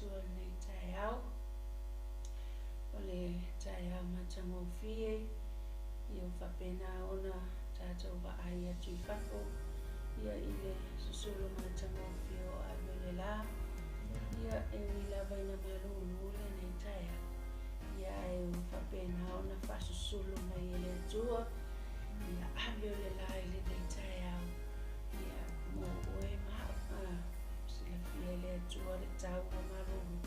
Atua i lenei taeao. O le taeao matagofie, ia ua faapena ona tatou vaai atu i fafo, ia i le susulu matagofie o ave o le la. Ia e ui lava ina malulu lenei taeao, ia ae ua faapena ona faasusulu mai e le Atua, ia ave o le la i lenei taeao, ia mo oe ma au. Silafia e le Atua le tau ua malulu,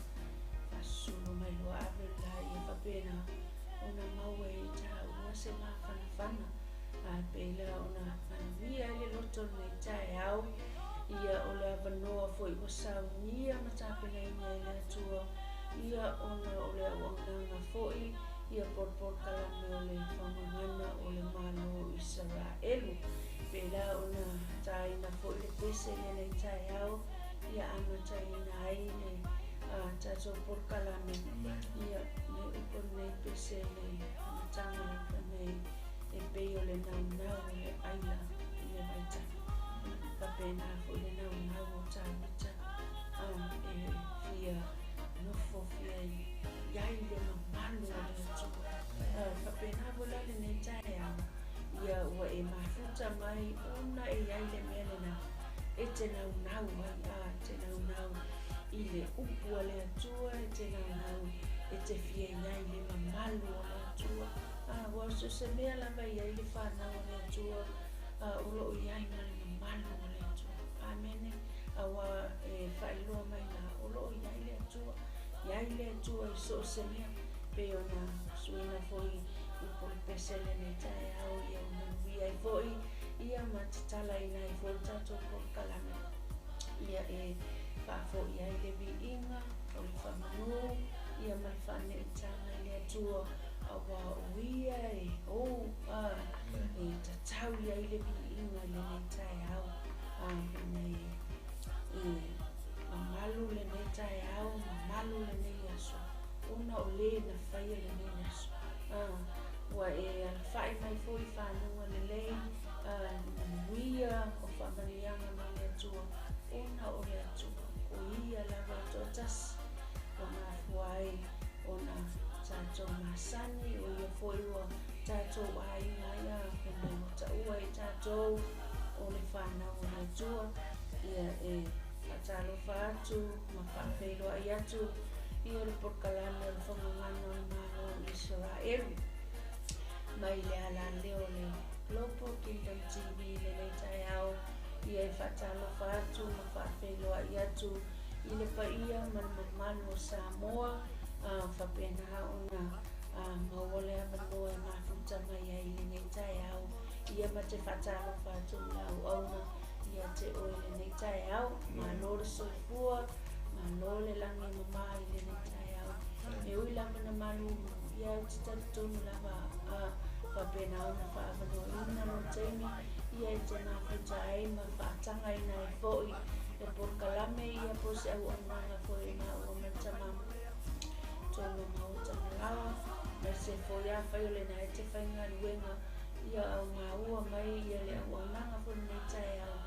faasusulu mai loa ave o le la, ia faapena ona maua e taua se mafanafana. A pei la ona manuia ai le loto o lenei taeao, ia o le avanoa foi ua saunia ma tapenaina e le Atua, ia ona o le auaunaga foi, ia polokalame o le faogagana o le Malo o Isaraelu. Pei la ona taina foi le pese i lenei taeao, ia amataina ai le tatou polokalame. Ia le upu o lenei pese i le amataga lau fai mai e pei o le naunau o le aila i le vaitala. Faapena foi le naunau o Tavita e fia nofo fia iai le mamalu o le Atua. Faapena foi la lenei taeao, ia ua e mafuta mai ona e iai le mea lena e te naunau ai, e te naunau i le upu a le Atua, e te naunau e te fia iai le mamalu o le Atua. Ua so se mea lava iai le whanau o le Atua, o loo iai ma le mamalu o le Atua. Amene. Aua e whailoa mai la o loo iai le Atua, iai le Atua i so se mea, pe ona suina foi upu le pese lenei taeao, ia o manuia ai foi, ia ma tatala ina ai foi le tatou polokalame. Ia e faafoi ai le viiga o le faamanu, ia ma le faaneetaga i le Atua, aua o ia e ou e tatau iai le viiga i lenei taeao. Ina e mamalu lenei taeao, mamalu lenei aso, ona o le na faia lenei aso. Ua e alafai mai foi whanunga lelei, manuia o whaamanianga mai le Atua, ona o le Atua, o ia lava toatasi, ua mafua ai ona tatou masani, o ia foi ua tatou aiga ia, fai mai ua taua i tatou o le whanau o le Atua, ia e whaatalofa atu, ma whaafeiloai atu, ia le polokalame o le faogagana o le Malo o Isaraelu. Mai le ala leo le Global Kingdom TV lenei taeao, ia e whaatalofa atu ma whaafeiloai atu i le paia ma le mamalu o Samoa, faapena ona maua le avanoa e mafuta mai ai lenei taeao, ia ma te whaatalofa atu i auauna ia te oe lenei taeao. Malo le soifua, malo le lagi e mama i lenei taeao. E ui lava na malulu, ia au te talitonu lava faapena ona faavanoaina lo taimi, ia e te mafuta ai ma faatagaina ai foi le polokalame, ia po se auaunaga foi e maua ma le tamama tonu maota malawa, mai se foi afai o lena e te faigaluega, ia au maua mai ia le auaunaga foi lenei taeao.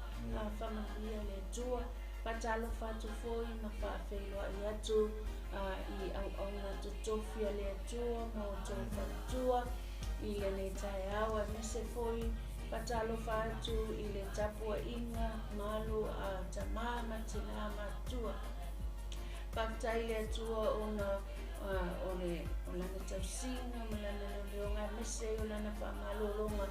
Faamanuia le Atua. Faatalofa atu foi ma faafeiloai atu i auauna totofi a le Atua ma outou faletua i lenei taeao, aemaise foi faatalofa atu i le tapuaiga malu a tamā ma tinā matua. Faafetai le Atua ona o le o lana tausiga ma lana leoleoga, aemaise o lana faamalologa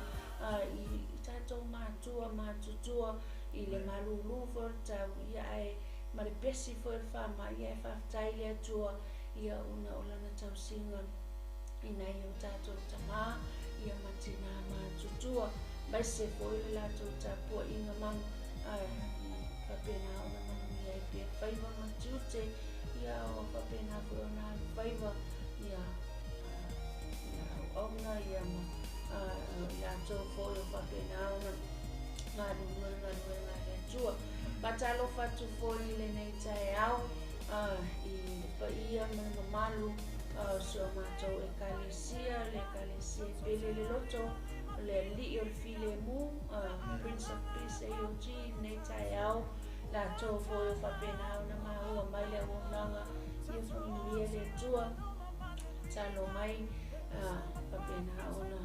i tatou matua matutua i le malulu foi o le tau, ia ae ma le pesi foi o le faamai, ia e faafetai le Atua, ia ona o lana tausiga i nai o tatou tamā, ia ma tinā matutua, maise foi le latou tapuaiga mau, i faapena ona manuia ai pea faiva ma tiute, ia o faapena foi ona alu faiva, ia ia auauna, ia ma i latou foi o faapena ona galulue galuega a le Atua. Faatalofa atu foi i lenei taeao i le paia ma le mamalu o si o matou ekalesia, le ekalesia e pele le loto, o le alii o le filemu, Prince of Peace AOG, lenei taeao. Latou foi o faapena ona maua mai le auaunaga, ia faamanuia le Atua. Tatalo mai faapena ona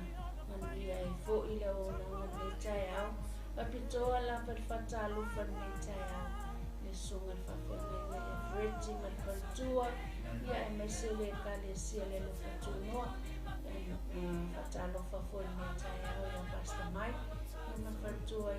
manuia ai foi le auaunaga i lenei taeao. Faapitoa lava le faatalofa i lenei taeao i le susuga i le faafeagaiga ia Freddie ma le faletua, ia aemaise le Ekalesia le Alofa Tunoa. Faatalofa foi i lenei taeao ia Pastor Mike ia ma le faletua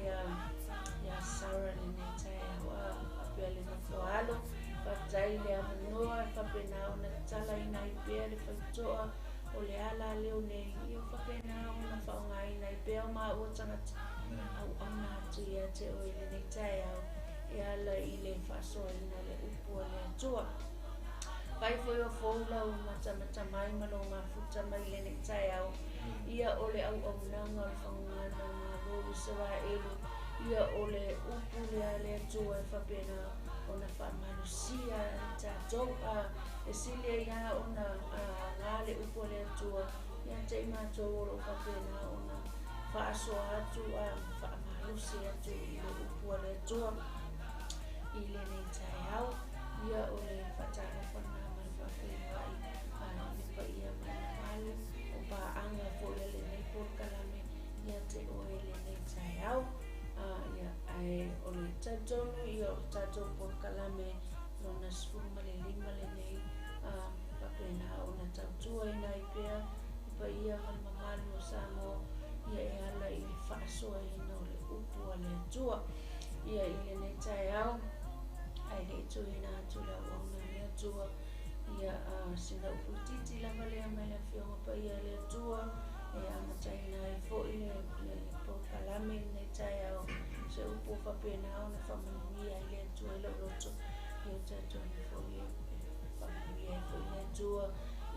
ia Sarah i lenei taeao. Faapea le nofo alo, faafetai i le avanoa e faapena ona tatalaina ai pea le faitotoa o le ala leo nei, ia faapena ona faaaogaina ai pea o maua tagata auauna atu ia te oe i lenei taeao e ala i le faasoaina o le upu a le Atua. Fai foi o fou lau matamata mai ma lou mafuta mai i lenei taeao, ia o le auaunaga o le Fagugana Malo o Isaraelu, ia o le upu lea a le Atua e faapena ona faamalosia ai tatou. E sili ai lava ona aoga le upu a le Atua ia te i matou o lo o faapena ona faasoa atu ma faamalosi atu i le upu a le Atua i lenei taeao. Ia o le faatalofa lena ma le faafeiloai i le paia ma le mamalu o paaga foi a lenei polokalame ia te oe i lenei taeao. Ia, ae o le talitonu ia o le tatou polokalame lona 15 lenei, faapena ona tautuaina ai pea le paia ma le mamalu o Samoa ia e ala i le faasoaina o le upu a le Atua. Ia i lenei taeao, ae le i tuuina atu le auauna a le Atua, ia sina upu itiiti lava lea mai le Afioga Paia a le Atua e amataina ai foi le polokalame i lenei taeao, se upu faapena ona faamanuia ai le Atua i lou loto, ia talitonu foi e faamanuia ai foi le Atua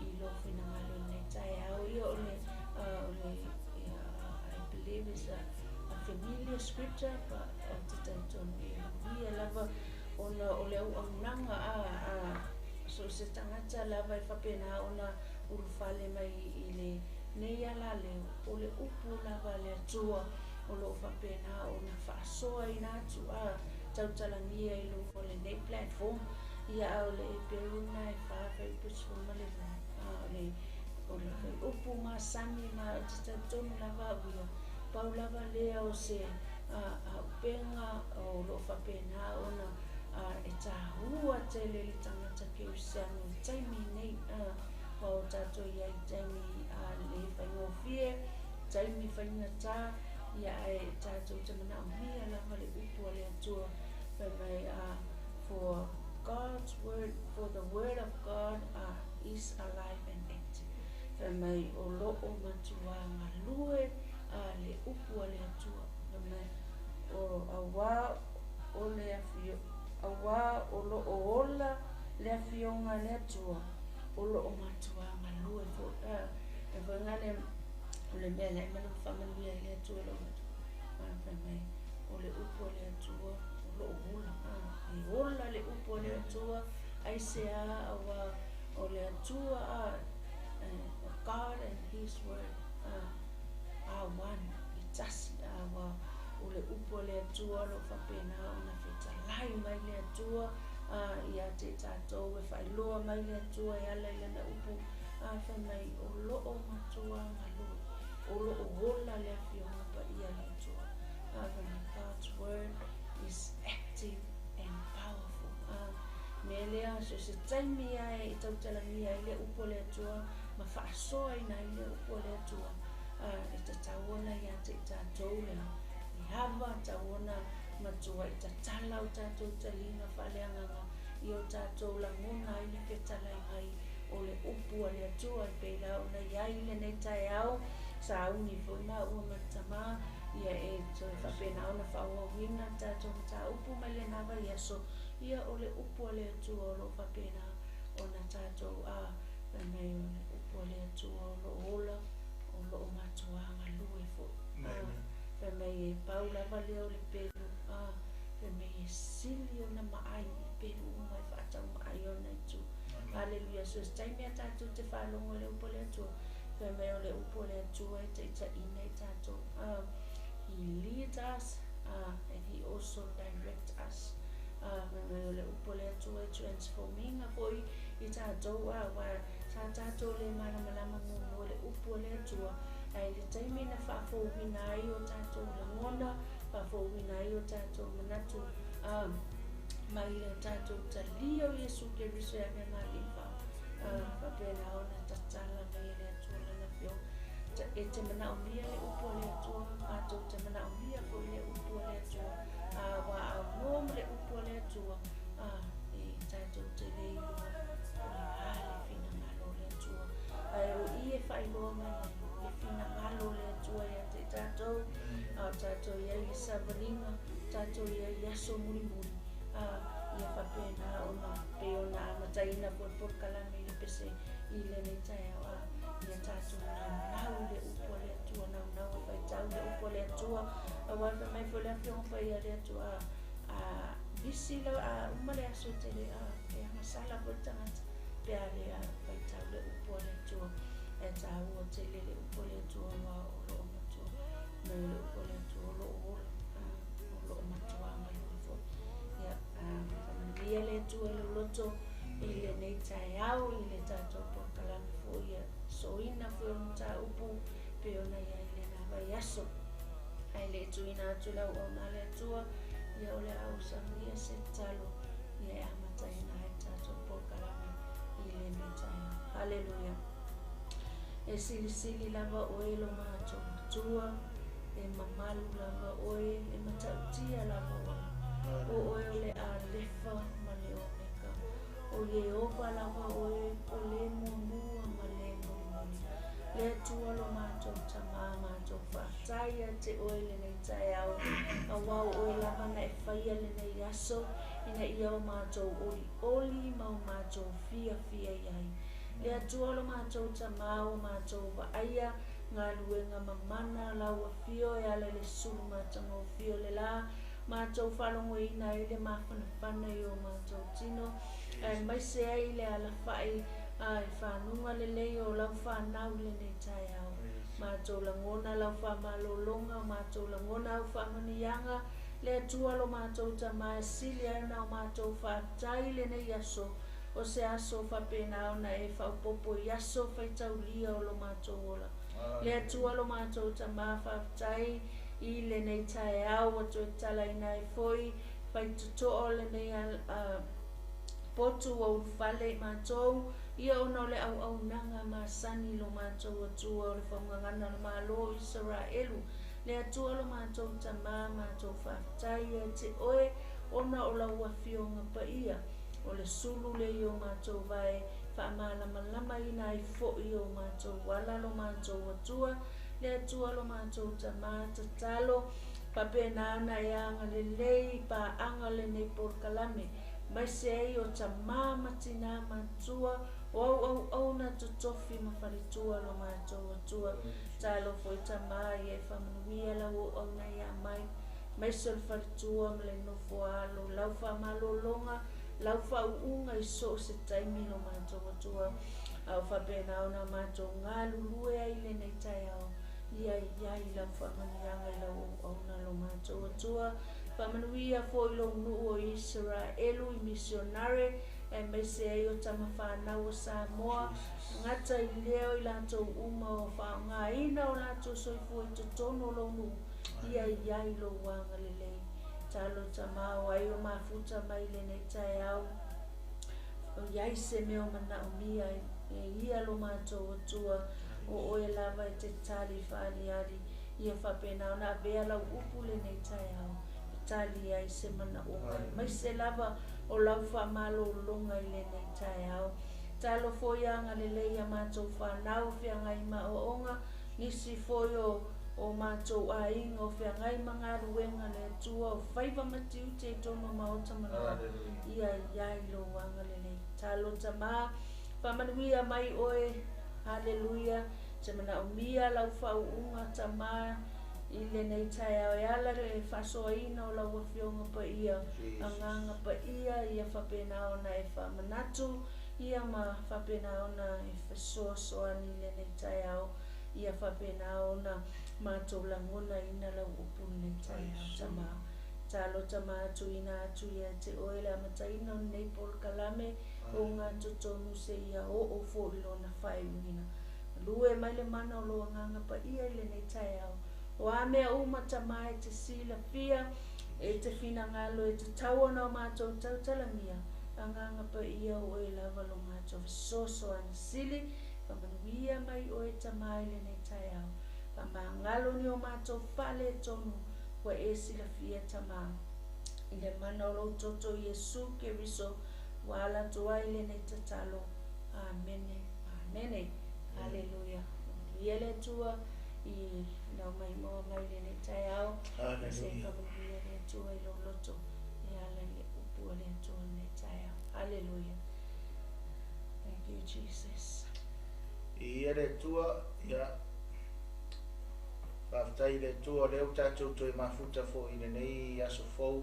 i lou finagalo i lenei taeao. Ia o le I believe is a familiar scripture, but ou te talitonu e manuia lava ona o le auaunaga a so se tagata lava e faapena ona ulufale mai i lenei alaleo, o le upu lava a le Atua o lo o faapena ona faasoaina atu tautalagia i luga o lenei platform. Ia a o le Heperu lena e 4:12, o le upu masani ma ou te talitonu lava au ia, pau lava lea o se auupega o lo o faapena ona e tāua tele i le tagata kerisiano i taimi nei, aua o tatou i ai i taimi le faigofie, taimi faigata, ia ae tatou te manaomia lava le upu a le Atua. Fai mai, for God's word, for the word of God is alive and active. Fai mai o loo matua galue le upu a le Atua. Fai mai o auā o le afio, auā o loo ola le afioga a le Atua, o loo matua galue foi. E foi ngale o le mea lea ma le faamanuia i le Atua lou loto. Fai mai o le upu a le Atua o loo ola, e ola le upu a le Atua, aisea auā o le Atua, God and His word are one, e tasi, auā o le upu a le Atua o lo o faapena ona fetalai mai le Atua ia te tatou e faailoa mai le Atua e ala i lana upu. Fai mai o loo matua galue, o loo ola le afioga paia a le Atua. Fai mai God's word is active and powerful. Mea lea so se taimi ae e tautalagia ai le upu a le Atua ma faasoaina ai le upu a le Atua, e tatau ona ia te i tatou le ava, tatau ona matua i tatala o tatou taliga faaleagaga i o tatou lagona ai le fetalai mai o le upu a le Atua e pei la ona iai i lenei taeao. Sauni foi maua ma le tamā, ia e toe faapena ona faaauauina le tatou mataupu mai lena vaiaso, ia o le upu a le Atua o lo o faapena ona tatou fai mai o le upu a le Atua o loo ola, o loo matua galue foi. Fai mai e pau lava lea o le pelu, fai mai e sili ona maai i pelu uma e faatau maai ona itu. Haleluia. So se taimi a tatou te faalogo i le upu a le Atua, fai mai o le upu a le Atua e taitaiina i tatou. He leads us and He also directs us. Mai o le upu a le Atua e transform ina foi i tatou aua sa tatou le malamalama muamua i le upu a le Atua, ae i le taimi na faafouina ai o tatou lagona, faafouina ai o tatou manatu a mai le tatou talia o Iesu Keriso e avea ma Alii ma faapena ona tatala mai e le Atua Lana Afioga. E te manaomia le upu a le Atua, matou te manaomia foi le upu a le Atua, aua a aunoa ma le upu a le Atua, e tatou te le iloa po o le a le finagalo o le Atua. Ae o i e faailoa mai ai le finagalo o le Atua ia te i tatou, a o tatou i ai i le savaliga, tatou i ai i aso mulimuli, ia faapena ona pei ona amataina foi le polokalame i le pese i lenei taeao, ia tatou naunau i le upu a le Atua, naunau e faitau le upu a le Atua, aua fai mai foi le Afioga Paia a le Atua, a visi la, a uma le aso e tele, e agasala foi le tagata pe a le faitau le upu a le Atua. E taua tele le upu a le Atua, aua o loo matua mai o le upu a le Atua o loo ola, o loo matua galue foi. Ia faamanuia le Atua i lou loto i lenei taeao i le tatou polokalame foi, ia soina foi o le mataupu pei ona i ai lena vaiaso. Ae le i tuuina atu i lau auauna a le Atua, ia o le a ou saunia se tatalo ia e amataina ai le tatou polokalame i lenei taeao. Haleluia. E silisili lava oe lo matou Matua, e mamalu lava oe, e matautia lava oe. O oe o le Alefa ma le Omeka. O Ieova lava oe, o le muamua ma le mulimuli. Le Atua lo matou Tamā, matou faafetai ia te oe lenei taeao, aua o oe lava na e faia lenei aso, ina ia o matou olioli ma o matou fiafia i ai. Le Atua lo matou Tamā, ua matou vaaia galuega mamana lau afio e ala i le sulu matagofie o le la, matou faalogoina ai le mafanafana i o matou tino, aemaise ai le alafai a i fanuga lelei o lau fanau i lenei taeao. Matou lagona lau faamalologa, o matou lagona au faamanuiaga, le Atua lo matou Tamā e sili ai ona o matou faafetai i lenei aso, o se aso faapena ona e faaopoopo i aso faitaulia o lo matou ola. Le Atua lo matou Tamā, faafetai i lenei taeao ua toe talaina ai foi faitotoa o lenei potu ua ulufale i matou, ia ona o le auaunaga masani i lo matou Atua o le faugagana o le Malo o Isaraelu. Le Atua lo matou Tamā, matou faafetai ia te oe ona o lau Afioga Paia, o le sulu le i o matou vae faamalamalamaina ai foi o matou ala lo matou Atua. Le Atua lo matou Tamā, tatalo faapena ona e agalelei i paaga lenei polokalame, maise ai o tamā ma tinā matua, o auauauna totofi ma faletua lo matou Atua. Talofa i tamā ia e faamanuia lau auauna ia mai, maise o le faletua ma le nofo alo, lau faamalologa, lau faauuga i so o se taimi lo matou Atua. A o faapena ona matou galulue ai i lenei taeao, ia i ai lau faamanuiaga i lau auauna lo matou Atua. Faamanuia foi lou nuu o Isaraelu i misionare, aemaise ai o tama fanau o Samoa, gata i lea o i latou uma o faaaogaina o latou soifua i totonu o lou nuu, ia i ai lou agalelei. Talo tamā o ai o mafuta mai i lenei taeao, o i ai se mea o manaomia e ia lo matou Atua, o oe lava e te tali faaaliali, ia faapena ona avea lau upu lenei taeao e tali ai se manaoga, aemaise lava o lau faamalologa i lenei taeao. Talofa foi agalelei ia matou fanau o feagai ma aoaoga, nisi foi o matou aiga o feagai ma galuega le Atua o faiva ma tiute i totonu o maota ma nuu, ia i ai lou agalelei. Talo tamā, faamanuia mai oe, haleluia, te manaomia lau faauuga tamā i lenei taeao e ala le faasoaina o lau Afioga Paia, Agaga Paia, ia faapena ona e faamanatu, ia ma faapena ona e fesoasoani i lenei taeao, ia faapena ona matou lagonaina lau upu i lenei taeao tamā. Tatalo Tama tuuina atu ia te oe le amataina o lenei polokalame o gatotonu seia oo foi lona faaiuina. Malue mai le mana o lou Agaga Paia i lenei taeao. O a mea uma Tama e te silafia, e te finagalo e tatau ona o matou tautalagia, Agaga Paia o oe lava lo matou fesoasoani sili, faamanuia mai oe Tama i lenei taeao. Faamagalo ni o matou faaletonu ua e silafia Tama. I le mana o lou toto Iesu Keriso ua ala atu ai lenei tatalo. Amene. Amene. Haleluia. Faamanuia le Atua i lau maimoa mai i lenei taeao. Se faamanuia le Atua i lou loto e ala i le upu a le Atua i lenei taeao. Haleluia. Thank you, Jesus. Viia le Atua, ia faafetai i le Atua o lea ua tatou toe mafuta foi i lenei aso fou,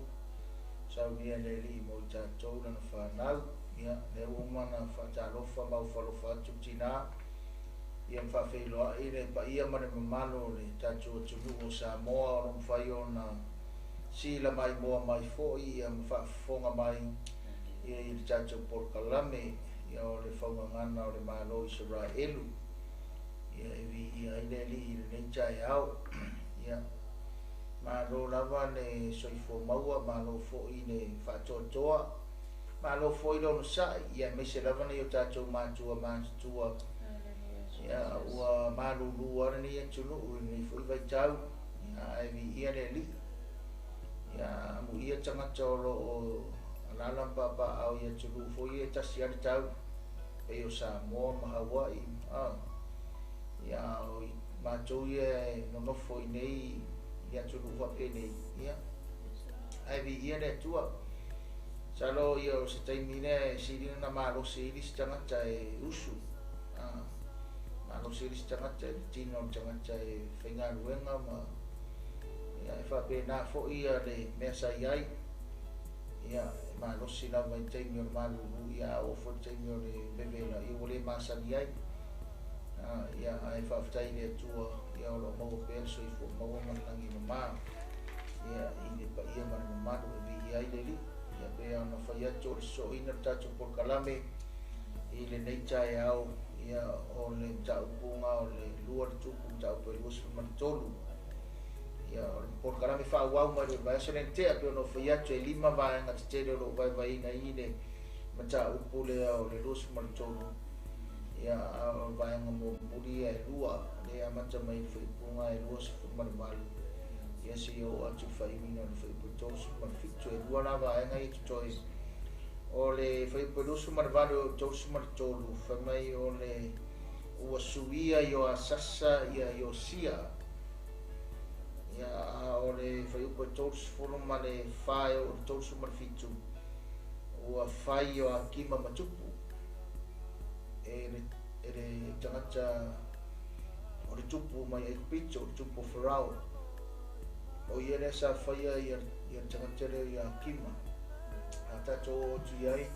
saunia e le Alii mo i tatou lana fanau. Ia, lea ua uma ona faatalofa ma aufalofa atu tina, ia ma faafeiloai le paia ma le mamalu o le tatou atunuu o Samoa o lo o mafai ona sila maimoa mai foi ia ma faafofoga mai ia i le tatou polokalame ia o le faugagana o le Malo o Isaraelu. Ia e viia ai le Alii i lenei taeao. Ia, malo lava le soifua maua, malo foi le faatoatoa, malo foi le onosai, ia aemaise lava nai o tatou matua matutua, ia ua malulu lava lenei atunuu i lenei foi vaitau, ia ae viia le Alii. Ia amuia tagata o lo o alaala ma papaaao i atunuu foi ia e tasi lava le tau, pei o Samoa ma Hawaii, ia a o matou ia e nonofo i nei i atunuu faapenei, ia ae viia le Atua. Masalo ia o se taimi lea e sili ona malosi ai le isi tagata e usu, malosi ai le isi tagata i le tino o le tagata e faigaluega ma ia e faapena foi ia le mea sa i ai. Ia e malosi lava i taimi o le malulu, ia a oo foi i le taimi o le vevela, ia ua le masani ai. Ia ae faafetai i le Atua, ia o lo o maua pea le soifua maua ma le lagi e mama, ia i le paia ma le mamalu e viia ai le Alii. Ia pei ona fai atu o le sosooina o le tatou polokalame i lenei taeao, ia o le mataupuga o le lua le tupu mataupu e 23. Ia o le polokalame faaauau mai le vaiaso lea na tea, pei ona ou fai atu e 5 vaega tetele o lo o vaevaeina ai le mataupu lea o le 23. Ia a o le vaega mulimuli ia e lua, lea e amata mai i le faaiupuga e 28, ia seia oo atu i le faaiuina o le fuaiupu e 37. E lua la vaega ia totoe. O le fuaiupu e 28 e oo i le 33, fai mai o le ua suia i Ioasasa ia Iosia. Ia a o le fuaiupu e 34 e oo i le 37, ua fai Ioakima ma tupu e le, e le tagata o le tupu mai Aikupito, o le tupu o Farao. O ia lea sa faia ia, ia le tagata lea Ioakima. A tatou oo atu i ai i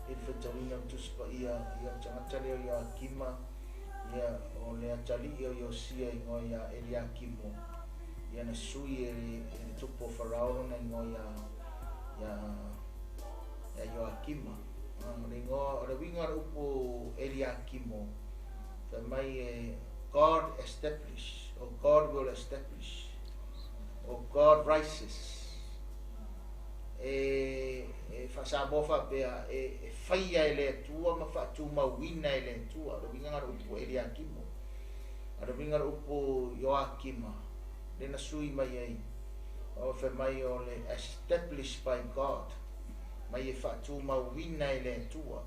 le faitauina o le Tusi Paia, ia le tagata lea Ioakima, ia o le atalii o Iosia igoa ia Eliakimo, ia na sui e le, e le tupu o Farao lona igoa ia, ia, ia Ioakima. O le igoa, o le uiga o le upu Eliakimo, fai mai e God establish, or God will establish, or God rises. E, e faa-Samoa faapea, e, e faia e le Atua ma faatumauina e le Atua. O le uiga o le upu Eliakimo. O le uiga o le upu Ioakima, le na sui mai ai. O fai mai o le established by God, mai e faatumauina e le Atua.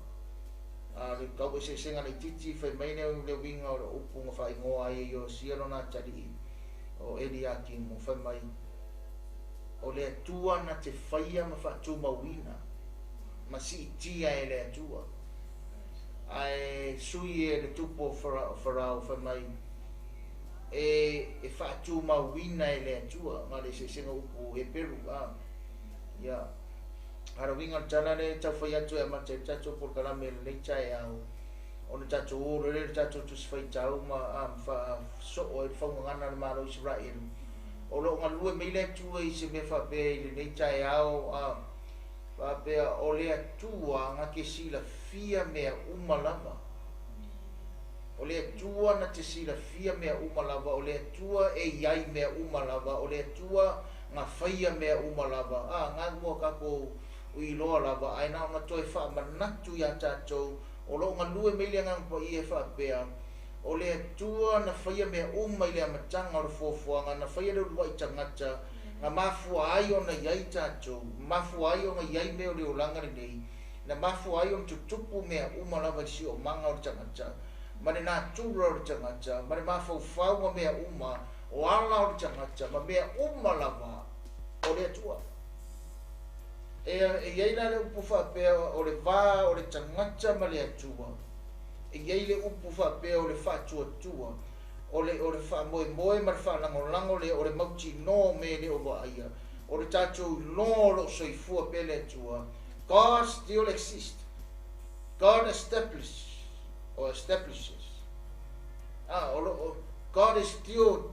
A o le tau eseesega laitiiti fai mai le le uiga o le upu na faaigoa ai e Iosia lona atalii o Eliakimo, fai mai o le Atua na te faia ma faatumauina ma siitia e le Atua. Ae sui e le tupu o Farao fai mai e, e faatumauina e le Atua, na le eseesega upu Heperu. A ia a le uiga o le tala lea e tau fai atu e amata ai le tatou polokalame i lenei taeao, ona tatou o loa lea i le tatou Tusi Faitau ma, a, ma faasoo ai le faugagana a le Malo o Isaraelu. O loo galue mai le Atua i se mea faapea i lenei taeao, a faapea o le Atua na te silafia mea uma lava. O le Atua na te silafia mea uma lava, o le Atua e iai mea uma lava, o le Atua na faia mea uma lava. A na ua tatou iloa lava, ae na ona toe faamanatu iā tatou, o loo galue mai le Agaga Paia e faapea, o le Atua na faia mea uma i le amataga o le fuafuaga, na faia le uluai tagata, na mafua ai ona iai tatou, mafua ai ona iai mea o le olaga lenei, na mafua ai ona tutupu mea uma lava i le siomaga o le tagata, ma le natura o le tagata, ma le mafaufau ma mea uma, o ala o le tagata, ma mea uma lava o le Atua. E iai la le upu faapea o le va o le tagata ma le Atua. E iai le upu faapea o le faatuatua, o le faamoemoe ma le faalagolago lea, o le mautinoa o mea e le o vaaia, o le tatou iloa o loo soifua pea le Atua. God still exists. God establishes or establishes. God is still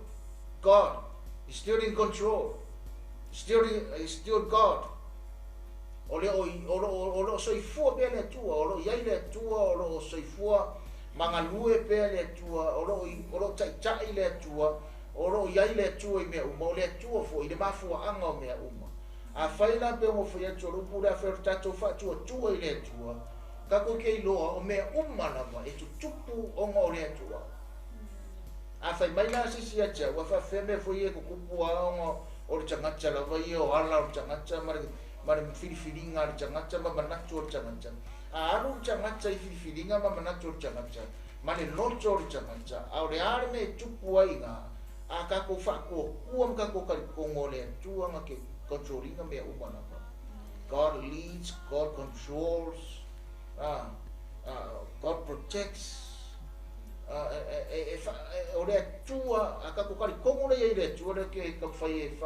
God. He's still in control. He's still God. O le o loo soifua pea le Atua, o loo iai le Atua, o loo soifua magalue pea le Atua, o loo taitai le Atua, o loo iai le Atua i mea uma, o le Atua foi i le mafuaaga o mea uma. Afai la pe o fai atu o le upu le afai o le tatou faatuatua i le Atua, tatou te iloa o mea uma lava e tutupu ona o le Atua. Afai mai la sisi ia te au, ua faafefea mea foi e tutupu a ona o le tagata lava ia, o ala o le tagata ma le filifiliga a le tagata ma manatu o le tagata. A alu le tagata i filifiliga ma manatu o le tagata, ma le loto o le tagata, a o le a le mea e tupu ai iga, a tatou faatuatua ma tatou talitonu o le Atua na te control ina mea uma lava. God leads, God controls, God protects. O le Atua, a tatou talitonu lea i le Atua lea ke taumafai e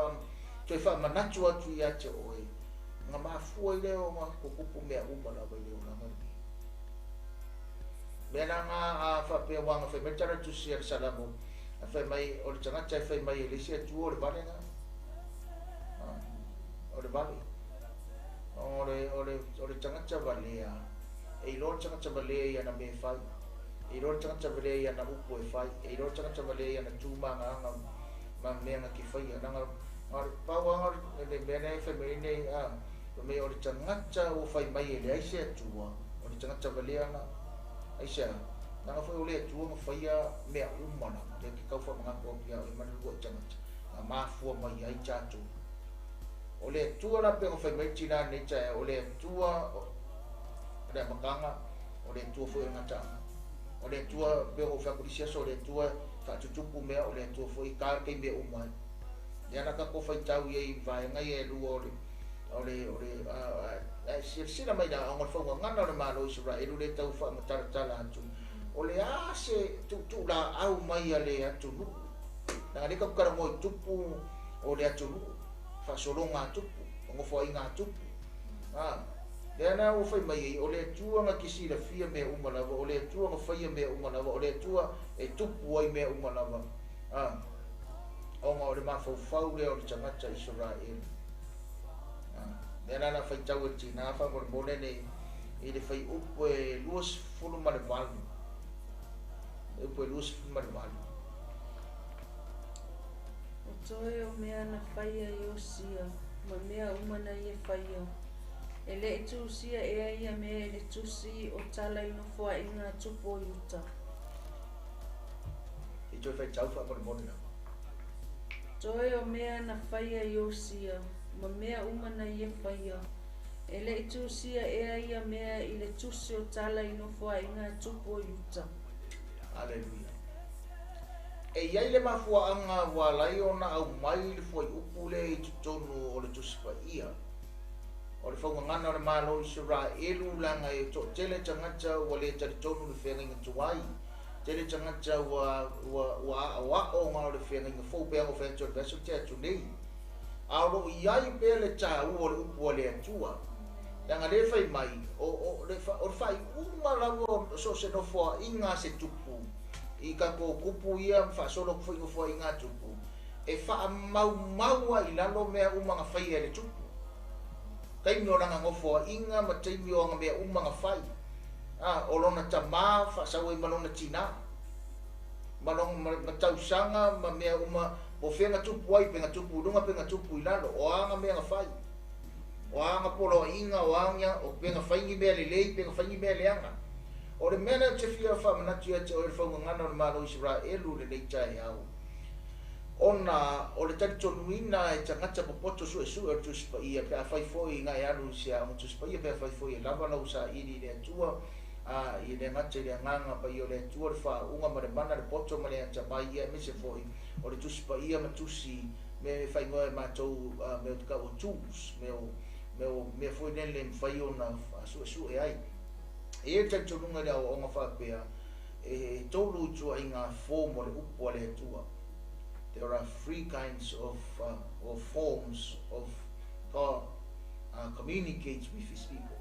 toe faamanatu atu ia te oe, na mafua i lea ona tutupu mea uma lava i le olaga lenei. Mea la na a faapea ua na fai mai tala tusi a le Salamo, a fai mai o le tagata e fai mai e le isi Atua o le vale na. O le vale. O le tagata valea, e iloa le tagata valea i ana mea e fai. E iloa le tagata valea i ana upu e fai. E iloa le tagata valea i ana tūmagaga ma mea na ke faia. Nanga pau anga le mea nei fai mai nei a me o le tagata o fai mai e leai se Atua, o le tagata valea na ai se nanga foi o le Atua na faia mea uma na le ke kau whamangaku atu ia e mana lua i tagata na mafua mai ai tatou. O le Atua la pe o fai mai tina nei tae, o le Atua o le amataga, o le Atua foi o le gataaga. O le Atua pe o fai kulisia so o le Atua faatutupu mea, o le Atua foi ka kei mea uma ai. Ia na tatou faitau ia i vaega ia e lua o le silasila mai la ona o le faugagana o le Malo o Isaraelu le tau faamatalatala atu. O le a se tuutuu laau mai a le atunuu. Nanga le tatou talanoa i tupu o le atunuu, faasologa a tupu, o nofoaiga a tupu. Lea na ua fai mai ai, o le Atua na te silafia mea uma lava, o le Atua na faia mea uma lava, o le Atua e tupu ai mea uma lava. Ona o le mafaufau lea o le tagata Isaraelu. Lea la la faitau e tina faamolemole nei i le faiupu e 28. Upu e 28. O toe o mea na faia Iosia, ma mea uma na ia faia. E le i tusia ea ia mea i le tusi o tala i nofoaiga a tupu o Iuta. I toe faitau faamolemole lava. Toe o mea na faia Iosia, ma mea uma na ia faia. E le i tusia ea ia mea i le tusi o tala i nofoaiga a tupu o Iuta. Aleluia. E iai le mafuaaga ua alai ona aumai le fuaiupu lea i totonu o le Tusi Paia. O le faugagana o le Malo o Isaraelu laga e toatele tagata ua le talitonu le feagaiga tuai. Tele tagata ua aoao ona o le feagaiga fou pe aga o fai atu o le vaiaso te atu nei. A o loo iai pea le tāua o le upu a le Atua. Leaga le fai mai, o le faaiuga lava o so o se nofoaiga a se tupu, i tatou tupu ia ma faasolo atu foi nofoaiga a tupu, E faamaumau ai i lalo mea uma na faia e le tupu. Taimi o lana nofoaiga ma taimi o ana mea uma na fai. A, o lona tamā faasau ai ma lona tinā. Ma lona, ma, ma tausaga ma mea uma, po o fea na tupu ai, pe na tupu i luga pe na tupu i lalo, o a ana mea na fai. O a ana poloaiga, o a ana, o pe na fai ni mea lelei, pe na fai ni mea leaga. O le mea lea ou te fia faamanatu ia te oe le faugagana o le Malo o Isaraelu i lenei taeao, ona o le talitonuina e tagata popoto suesue o le Tusi Paia, pe afai foi na e alu i se aoga Tusi Paia, pe afai foi e lava lau saili i le Atua, a e le gata i le Agaga Paia o le Atua, le faauuga ma le mana, le poto ma le atamai, ia aemaise foi o le Tusi Paia ma tusi mea e faaigoa e matou mea o te tau o tools, mea o mea o mea foi lele e mafai ona suesue ai. E i ai le talitonuga i le aoaoga faapea, e tolu ituaiga form o le upu a le Atua. There are three kinds of or forms of God communicates with his people.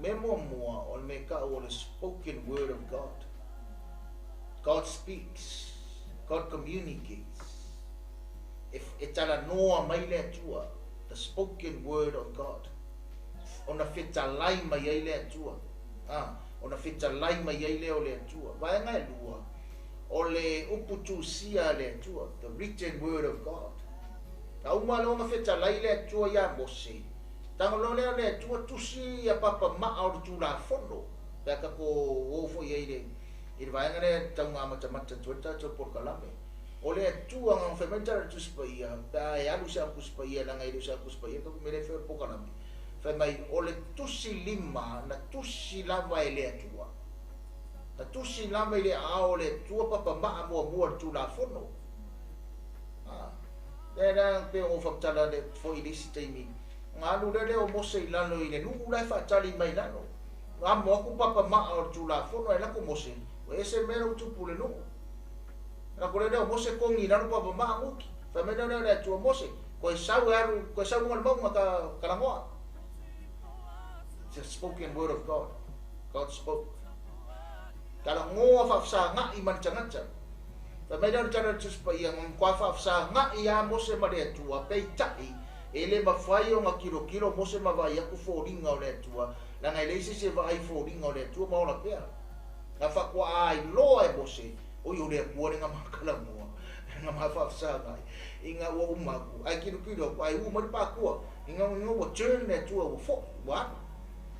Mea muamua, o le mea tau o le spoken word of God. God speaks. God communicates. E, e talanoa mai le Atua. The spoken word of God. Ona fetalai mai ai le Atua. Ah, ona fetalai mai ai lea o le Atua. Vaega e lua, o le upu tusia a le Atua, the written word of God. Na uma loa ona fetalai le Atua iā Mose, tago loa lea o le Atua tusi ia papa maa o le Tulafono, pe a tatou o foi ai i le vaega lea e tau matamata atu ai le tatou polokalame. O le Atua na ona fai mai le tala o le Tusi Paia, pe a e alu i se Aoga Tusi Paia, leaga e le o se Aoga Tusi Paia le tatou mea lea e fai o le polokalame, fai mai o le tusi lima na tusi lava e le Atua. Na tusi lava i le aao o le Atua papa maa muamua o le Tulafono. A, lea la pei ona ou faamatala foi i le isi taimi, ona alu lea lea o Mose i lalo i le nuu la e faatali mai i lalo. Amo aku papa maa o le Tulafono ae lako Mose, ua ese le mea la ua tupu i le nuu. Lako lea lea o Mose kogi i lalo papa maa guki. Fai mai lea lea o le Atua, Mose, koe sau e alu, koe sau luga o le mauga ka, ka lagoa. It's a spoken word of God. God spoke. Talanoa faafesaga'i ma le tagata. Fai mai lea o le tala a le Tusi Paia, na matua faafesaga'i lava Mose ma le Atua, peitai, e le mafai ona tilotilo Mose ma vaai atu foliga o le Atua, leaga e leai se isi e vaai i foliga o le Atua ma ola pea. Na faatoa ailoa e Mose, oi o le Atua lea na ma talanoa, na ma faafesaga'i, ina ua uma atu, ae tilotilo atu, ae u mai le pākua, ina ua turn le Atua ua foi, ua alu.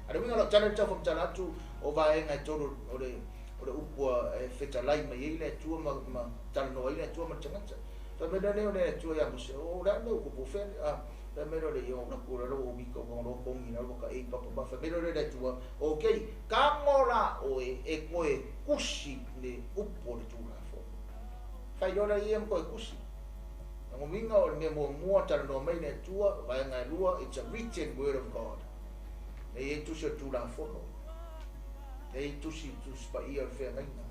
A le uiga o lau tala i le tau faamatala atu o vaega e tolu o le o le upu e fetalai mai ai le Atua ma ma talanoa ai le Atua ma le tagata. Fai mai loa lea o le Atua ia Mose, o le a le mea ua tupu fea a fai mai loa le ia o laku la ua wika ua loa kongi la ua ka ei papa ma fai mai loa le Atua, okay, kago la oe e koe kusi le upu o le Tulafono. Fai loa la ia ma koe kusi. Lona uiga o le mea muamua talanoa mai le Atua, vaega e lua, it's a written word of God. E i ai tusi o le Tulafono, e i ai tusi, Tusi Paia o le Feagaiga.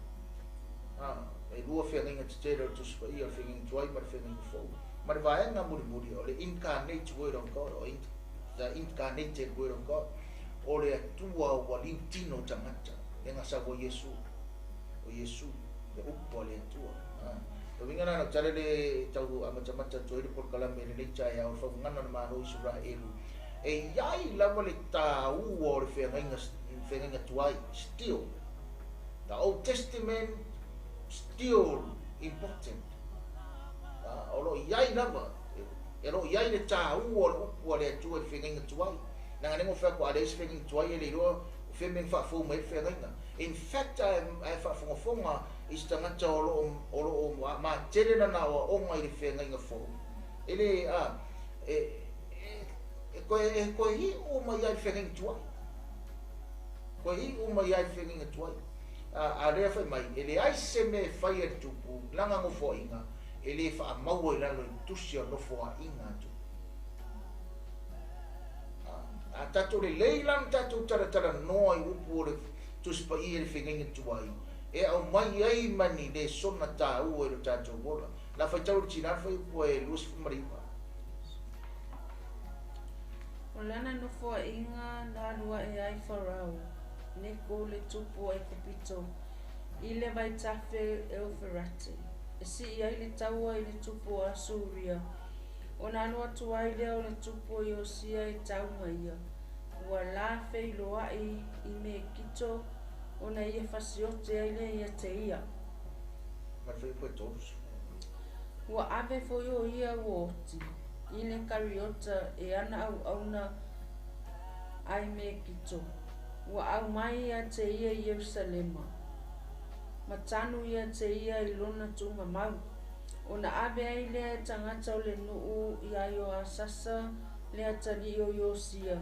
A, e lua feagaiga tetele o le Tusi Paia, o le feagaiga tuai ma le feagaiga fou. Ma le vaega mulimuli, o le incarnate word of God, or the incarnated word of God, o le Atua ua liutino tagata, le na sau o Iesu, o Iesu, le upu a le Atua. A, le uiga la lau tala lea e tau amatamata atu ai le polokalame i lenei taeao, le faugana o le Malo o Isaraelu, E i ai lava le tāua o le feagaiga, feagaiga tuai, still. The Old Testament still important. O lo o i ai lava, e lo o i ai le tāua o le upu a le Atua i le feagaiga tuai. Leaga lea na ou fai atu, a leai se feagaiga tuai e le iloa o fea mea na faafou mai ai le feagaiga. In fact, a e faafogafoga i se tagata o lo o, o lo o matele lana aoaoga i le feagaiga fou, e le, a, e, E koe e koe iu mai ai le feagaiga tuai. Koe iu mai ai le feagaiga tuai. A, a lea fai mai, e leai se mea e fai e le tupu, lana nofoaiga, e le faamaua i lalo i le tusi o nofoaiga a tupu. A, a tatou lelei la na tatou talatalanoa i upu o le Tusi Paia i le feagaiga tuai, e aumai ai ma ni lesona taua i lo tatou ola. Na faitau e le tina le fuaiupu e 29. O lana nofoaiga na alu ae ai Farao, Neko le tupu o Aikupito, i le vaitafe Euferate. e sii ai le taua i le tupu o Asuria, ona alu atu ai lea o le tupu o Iosia e tau ma ia. Ua la feiloai i Mekito, ona ia fasiote ai lea ia te ia. Ma le fuaiupu e 30. Ua ave foi o ia ua oti i le kariota e ana auauna ai Mekito. Ua aumai ia te ia i Ierusalema, ma tanu ia te ia i lona tugamau. Ona ave ai lea e tagata o le nuu ia Ioasasa le atalii o Iosia,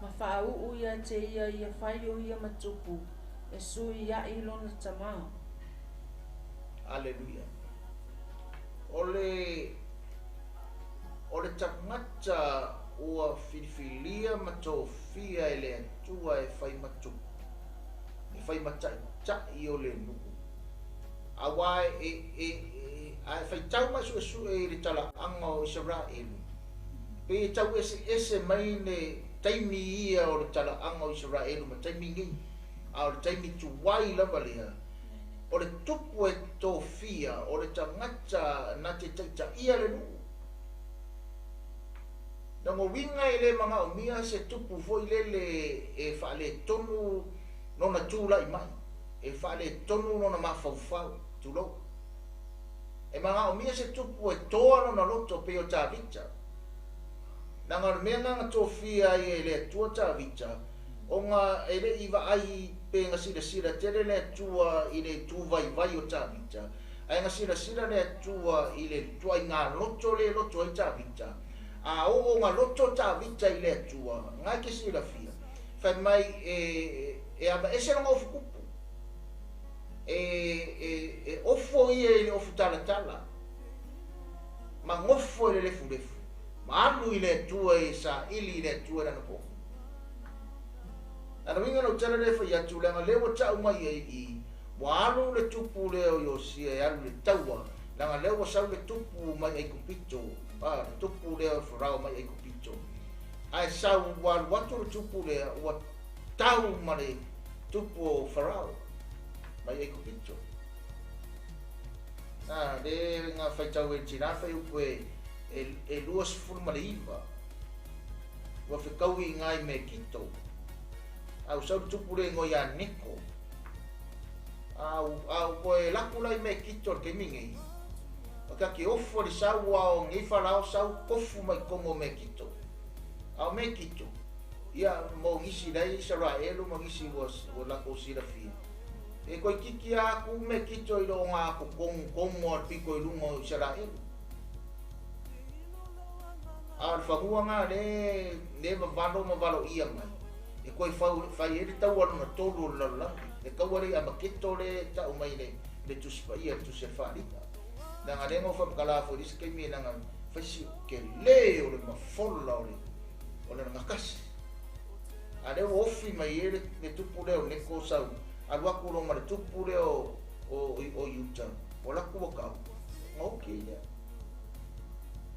ma faauu ia te ia ia fai o ia ma tupu, e sui ai lona tamā. Aleluia. O le tagata ua filifilia ma tofia e le Atua e fai ma tupu, e fai ma ta'ita'i o le nuu. Auā e a e faitau ma suesue i le talaaga o Isaraelu, pe e tau eseese mai le taimi ia o le talaaga o Isaraelu ma taimi nei, a o le taimi tuai lava lea, o le tupu e tofia, o le tagata na te ta'itaʻia le nuu. Lona uiga e le magaomia se tupu foi lele e faaletonu lona tula'i mai, e faaletonu lona mafaufau, tulou. E magaomia se tupu e toa lona loto pei o Tavita. Leaga o le mea na tofia ai e le Atua Tavita, ona e le'i vaai pe na silasila tele le Atua i le tuvaivai o Tavita, ae na silasila le Atua i le tuaiga loto le loto ai Tavita. A oo ga loto Tavita i le Atua, na ke silafia, fai mai e avaese lona ofukupu. E ofo ia i le ofu talatala, ma gofo i le lefulefu, ma alu i le Atua e saili i le Atua i lana pofu. Ana uiga lau tala lea fai atu, leaga lea ua ta'u mai ai i ua alu le tupu lea o Iosia e alu le taua, leaga lea ua sau le tupu mai Aikupito, a le tupu lea o Farao mai Aikupito. Ae sau ua alu atu le tupu lea ua tau ma le tupu o Farao mai Aikupito. A le ga faitau e tinā faiupu e 29 ua fekaui i gai Mekito. A ua sau le tupu le igoa ia Neko. A ua koe laku la i Mekito le taimi nei. O ka ke ofo le sau a o nei Farao sau kofu mai kogo o Mekito. A o Mekito, ia mo nisi lai Isaraelu ma nisi ua lakou silafia. E koe kiki a aku Mekito i lo ngā ko kongo kongo a piko i lunga o Isaraelu. A o le fanua gā le vavalo ma valo ia mai. E koe fai e le taua lona tolu o le lalolagi. Le kaua le i Amaketo le ta'u mai le Tusi Paia, le Tusi a le Faaaliga. Leaga lea na ou faamatala foi i le isi taimi e leaga faisi telē o le mafola o le gatasi. A lea ua ofi mai ai le tupu lea o Neko sau alu atu loa ma le tupu lea o Iuta, ua laku ua kau, na oki ai lea.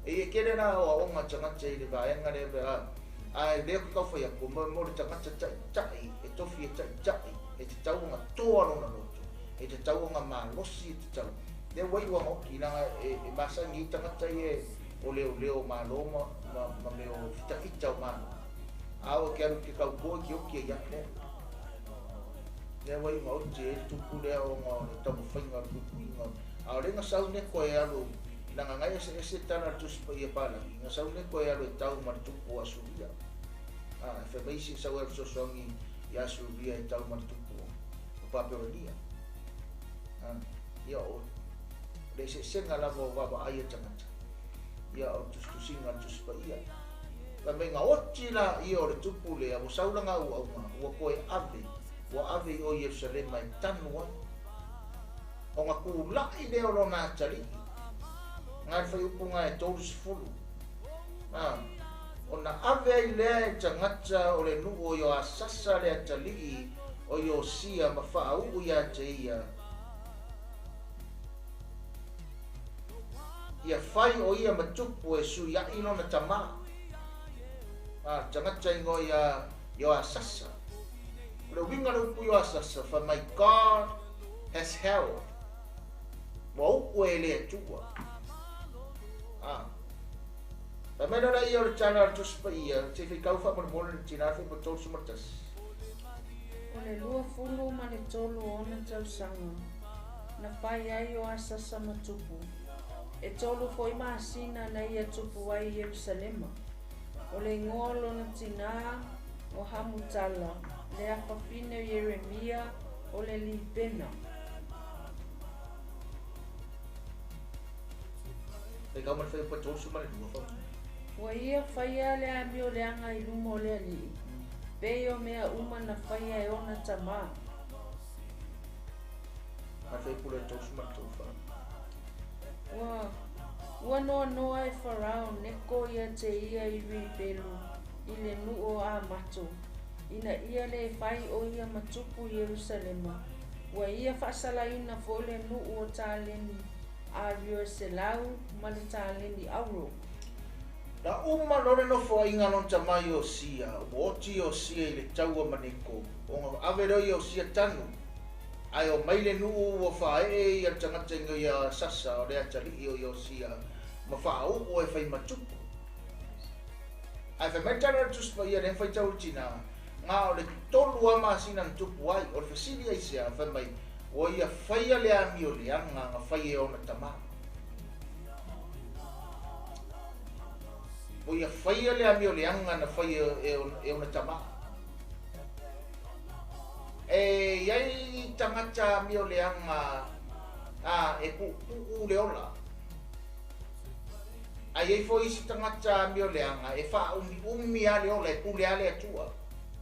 E ia tele la o aoga tagata i le vaega lea pe a ae lea ka taufai atu mo le tagata ta'ita'i e tofi e ta'ita'i e tatau ona toa lona loto, e tatau ona malosi e tatau. Lea ua iu ona oki leaga e masani ai tagata ia o leoleo o malo ma mea o fitafita o malo. A oo e ke alu ke tauto e ke oki ai ae lea. Lea ua iu ona oti ai le tupu lea ona o le taumafaiga o le puipuiga. A o lea na sau Neko e alu leaga na eseese tala a le Tusi Paia Palagi, na sau Neko e alu e tau ma le tupu o Asuria. A e fai mai isi sau e alu fesoasoani ia Asuria e tau ma le tupu o Papelonia. A ia o le eseesega lava o vaavaai a tagata. Ia o tusitusiga a le Tusi Paia. Fai mai na oti laia o le tupu lea, ua sau lana auauna, ua toe ave, ua ave i o Ierusalema e tanu ai. Ona tula'i lea o lona atalii, na le fuaiupu na e 30. A, ona ave ai lea e tagata o le nuu o Ioasasa le atalii o Iosia ma faauu ia te ia, ia fai o ia ma tupu e suia'i lona tamā. A, le tagata igoa ia Ioasasa. O le uiga o le upu Ioasasa, fai mai God has held. Ua u'u e le Atua. A. Fai mai loa lea o le tala a le Tusi Paia, se i faitau faamolemole le tinā le fuaiupu 31. O le 23 o ona tausaga na fai ai o Asasa ma tupu, e tolu foi masina na ia tupu ai i Ierusalema. O le igoa o lona tinā o Hamutala, le afafine o Ieremia o le Libena. Faitau ma le fuaiupu 32 faamolemole. Ua ia faia le amioleaga i luma o le Alii, pei o mea uma na faia e ona tamā. Ma le fuaiupu lea 33 faamolemole. Ua ua noanoa e Farao Neko ia te ia i Ribelu i le nuu o Amato, ina ia lē fai o ia ma tupu i Ierusalema. Ua ia faasalaina foi le nuu o taleni ario e 100 ma le taleni auro. Na uma loa le nofoaiga a lona tama Iosia, ua oti Iosia i le taua ma Neko, ona ave loa Iosia tanu, ae omai le nuu ua faaee ia le tagata igoa ia Sasa o le atalii o Iosia ma faauu e fai ma tupu. Ae fai mai le tala a le Tusi Paia lea na faitau i le tina, na o le tolu lava masina na tupu ai. O le fesili aisea? Fai mai, ua ia faia le amioleaga na fai e ona tama. Ua ia faia le amioleaga na fai e ona tama. E i ai tagata amioleaga a e puupuu le ola. Ae i ai foi isi tagata amioleaga e faaumiumi lava le ola, e pule lava le Atua.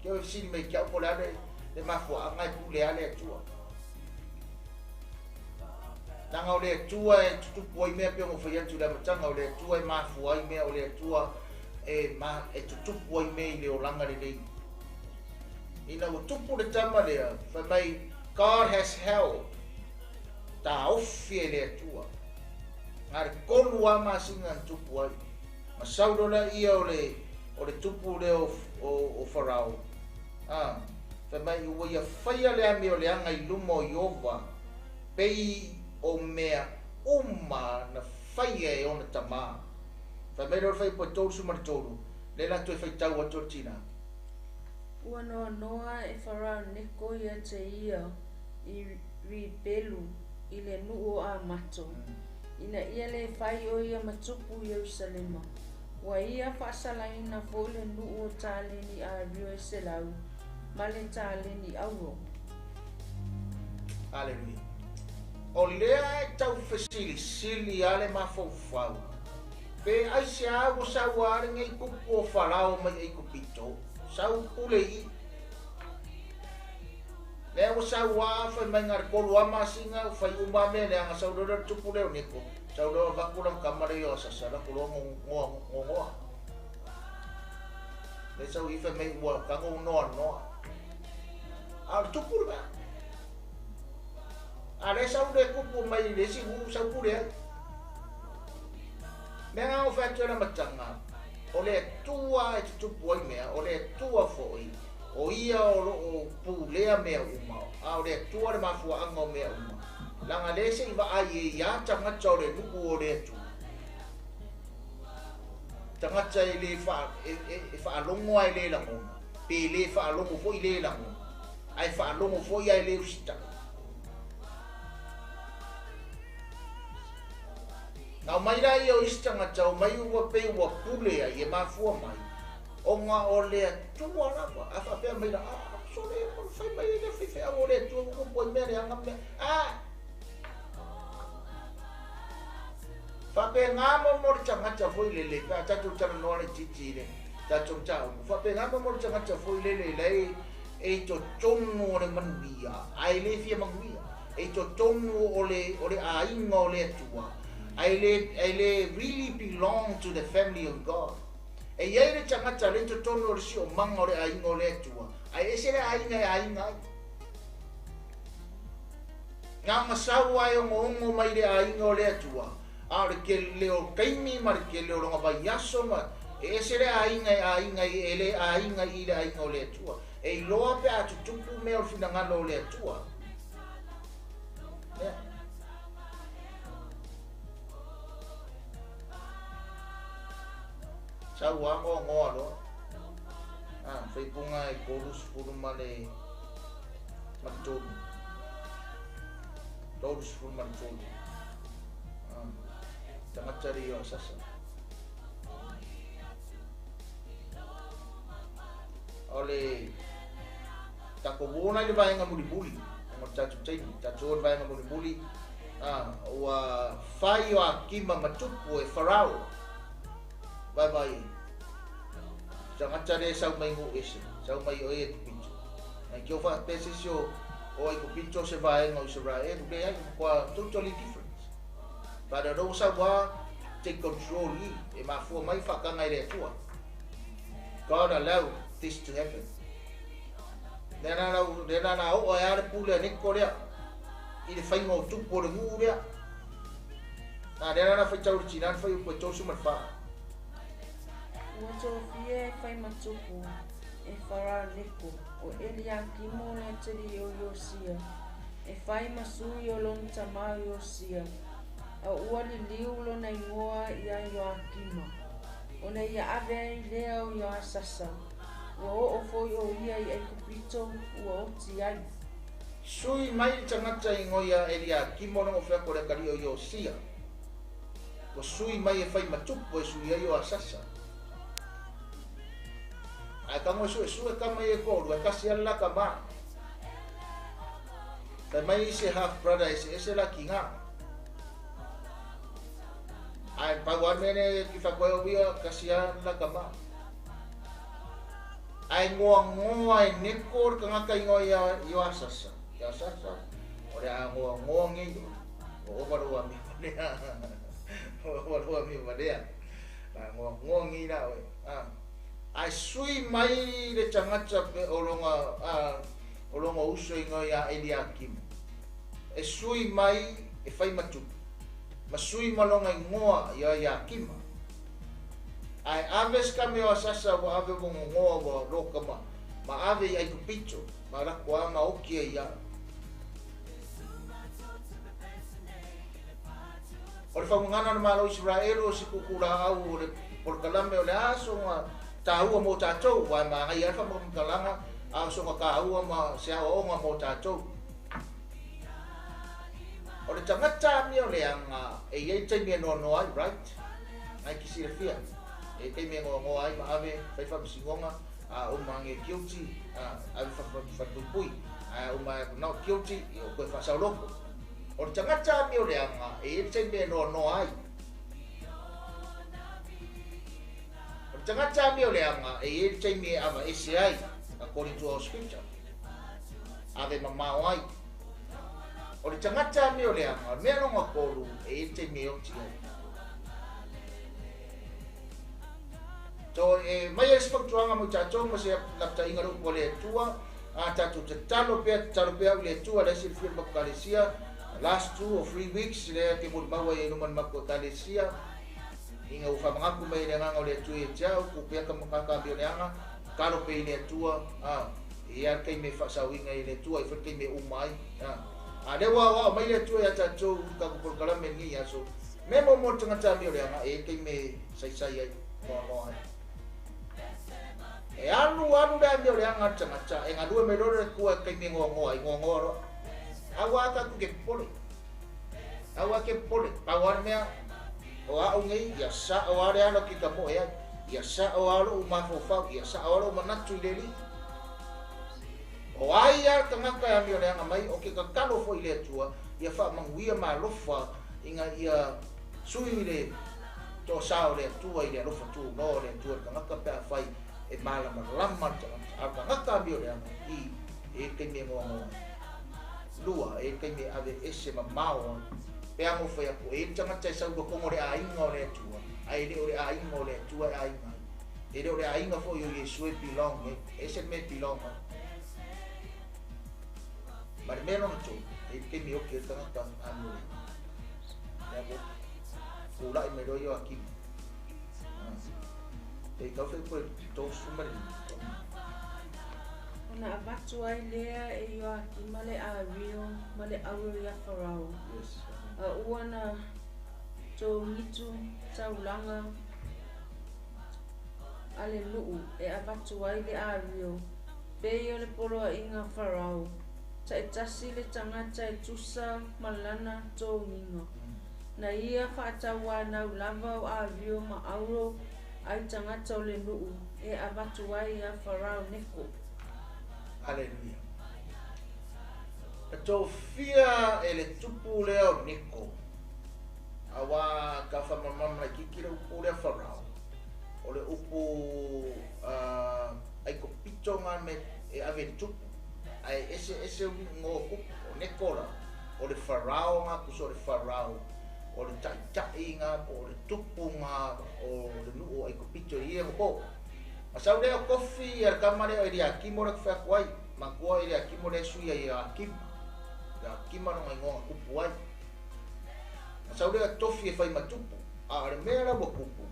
Ke o fesili mai ke au po o le a le mafuaaga e pule lava le Atua. Leaga o le Atua e tutupu ai mea pei ona ou fai atu i le amataga, o le Atua e mafua ai mea, o le Atua e, ma, e tutupu ai mea i le olaga lenei. Ina ua tupu le tama lea, fai mai, God has held, taofi e le Atua. Na le tolu lava masina na tupu ai. Ma sau loa laia o le, o le tupu lea o, o, o Farao. A, fai mai, ua ia faia le amioleaga i luma o Ieova, pei o mea uma na faia e ona tamā. Fai mai loa le fuaiupu e 33, lea la toe faitau atu le tinā. Ua noanoa e Farao Neko ia te ia i Ribelu i le nuu o Amato, ina ia lē fai o ia ma tupu i Ierusalema. Ua ia faasalaina foi le nuu o taleni ario e 100 ma le taleni auro. Aleluia. O lea e tau fesilisili lava le mafaufau, pe aisea ua sau lava lenei tupu o Farao mai Aikupito, sau pule i i. Lea ua sau lava fai mai na o le tolu lava masina ua fai uma lava mea leaga, sau loa lea o le tupu lea o Neko, sau loa avatu lana tama lea i o Asasa, alu atu loa nonoa. Lea sau i fai mai ua tago noanoa. A o le tupu le mea. A lea sau le tupu mai i le isi nuu sau pule ai. Mea na o fai atu e le amataga, o le Atua e tutupu ai mea, o le Atua foi, o ia o lo o pulea mea uma, a o le Atua le mafuaaga o mea uma. Leaga lea se i vaai e ia tagata o le nuu o le Atua. Tagata e le fa, e, e, e faalogo ae le lagona, pe le faalogo foi le lagona, ae faalogo foi ae le usitai. Na omai laia o isi tagata, omai ua pei ua pule ai e mafua mai, ona o le Atua lava. A faapea mai la, a, sole, fai mai e le faifeau o le Atua, ua tupu ai mea leaga ma mea. A! Faapena mo mo le tagata foi lele, pe a tatou talanoa laitiiti i le tatou mataupu, faapena mo mo le tagata foi lele la e i totonu o le manuia, ae le fia manuia, e i totonu o le, o le aiga o le Atua, ae le, ae le really belong to the family of God. E i ai le tagata le i totonu o le siomaga o le aiga o le Atua, ae ese le aiga e aiga ai. Na ona sau lava e ogoogo mai le aiga o le Atua, a o le tele o taimi ma le tele o lona vaiaso ma e ese le aiga e aiga ai, e le aiga i le aiga o le Atua. E iloa pe a tutupu mea o le finagalo o le Atua. Lea. Sau lava goagoa loa. Faaipuga e 33 ma le 3. 33. Tagata le Ioasasa. O le tatou uo i le vaega mulimuli, o le tatou taimi, tatou o le vaega mulimuli, ua fai Ioakima ma tupu e Farao. Vaivai. Tagata le sau mai nuu ese, sau mai o e Ekupito. Nai kio wha se o o Ekupito se vaega o Israel, le ai kwa totally different. But o sa wa take control i, e mafua mai whakanga i le Atua. God allowed this to happen. Lena na o e ale pule a neko lea, i le whainga o tupu o le nguu lea. Nā lena na whai tau le tinan whai upo e tōsu ma le wha. Ua tofia e fai matupu e Farao Neko o Eliakimo le atalii o Iosia e fai ma sui o lona tamā o Iosia, a ua liliu lona igoa ia Ioakima. Ona ia ave ai lea o Ioasasa, ua oo foi o ia i Aikupito ua oti ai. Sui mai le tagata igoa ia Eliakimo na ofea ko le atalii o Iosia. Ua sui mai e fai matupu e sui ai Ioasasa. Ai ka ngoi sue sue ka mai e kolu, e kasi ala ka ma. Fai mai se half brother ese ese la kinga. Ai pa wa mene ki fa koe wia kasi ala ka ma. Ai ngoa ngoa e neko ka ngaka ingoa ia Ioasasa. Ioasasa. Ore a ngoa ngoa ngi. O waroa mi manea. O waroa mi manea. A ngoa ngoa ngi la oe. Ai sui mai le tagata pe o longa uso ingoa ia Eliakim. E sui mai e fai matupu. Ma sui malonga ingoa ia Iakima. Ai ave skame o asasa wa ave mongongoa wa loka ma ave i Aikupito. Ma lako ama oki e ia. O le whamungana na malo Israelu o si kukura au o le polokalame o le aso nga tāua mō tātou, wai mā ngai alfa mō mkalanga, a so nga kāua ma se awa onga mō tātou. O le tangata mi o le anga, e iei taimi e noa noa ai, right? Ngai ki sirafia. E taimi e noa noa ai, ma ave, whaiwha msingonga, a uma nge guilty, a ave whatuipui, a uma not guilty, e o koe whasauloko. O le tangata mi o le anga, e iei taimi e noa noa ai. Tagata mi o le anga, e iei taimi e ava ese ai, according to our scripture. Ave mamao ai. O le tagata mi o le anga, mea longa kolu, e iei taimi e oti ai. So, e mai e sipaktuanga mo tātou, ma se lapta inga rupu o le atua, a tātou te talo pea u le atua, le esi le whia kalesia, last 2 or 3 weeks, le te mur maua e numan maku kalesia, inga uwha mangaku mai le nganga o le atua e tiau, ku pea ka makaka mi o le anga, karo pe i le atua, e ar kei me whasauinga i le atua, i whai kei me umai, A le wā wā, mai le atua i a tātou, ka kupolkalame ngi aso, me mo mo tangata mi o le anga, e kei me saisai ai, noa noa ai. E anu anu le mi o le anga tangata, e ngalue me lore kua kei me ngoa ngoa, i ngoa ngoa roa. Awa ka ku ke pole. Awa ke pole, pawan mea, o au ngai, ia sa o are ala ki ka moe ai, ia sa o alo u mafofau, ia sa o alo manatu i leli. O ai a tangata e ami o le anga mai, o ke kakalo fo i le atua, ia wha manguia malofa, inga ia sui le tō sa o le atua i le alofa tū no le atua le tangata pea whai e malama lama a tangata ami o le anga i e kei me ngoa ngoa. Lua, e kei me ave ese mamao pea ngo whai ako, e tangata e sau kongo le ainga o le atua, ai le o le ainga o le atua e ainga. E le o le ainga fo i o Yesu e belong, e se me belong. Ma le mea longa tō, e kei me oki e tangata ami o le. Mea ko, kūlai me roi o akima. E kau whai koe tō sumari. Ona avatu ai lea e Ioakima le awio ma le awe ia Farao. Yes. A ua na tō ngitu taulanga a le nuu e avatu ai le avio, pei o le poloaiga a Farao, taitasi le tagata e tusa ma lana totogiga. Na ia faatauanau lava o avio ma auro ai tagata o le nuu e avatu ai iā Farao Neko. Aleluia. Na tofia e le tupu lea o Neko, auā ka faamalamalama laitiiti le upu lea Farao, o le upu Aikopito na me e ave i le tupu, ae eseese uiga o tupu. O Neko la, o le Farao na, tusa o le Farao, o le taitai na po o le tupu na o le nuu o Aikopito i ia po. Ma sau lea o tofi a le tama lea o Eliakimo lea ou te fai atu ai, manatua Eliakimo lea e sui ai ia Akima, ia Akima lona igoa na tupu ai. Na sau lea tofi e fai ma tupu, a o le mea la ua tupu,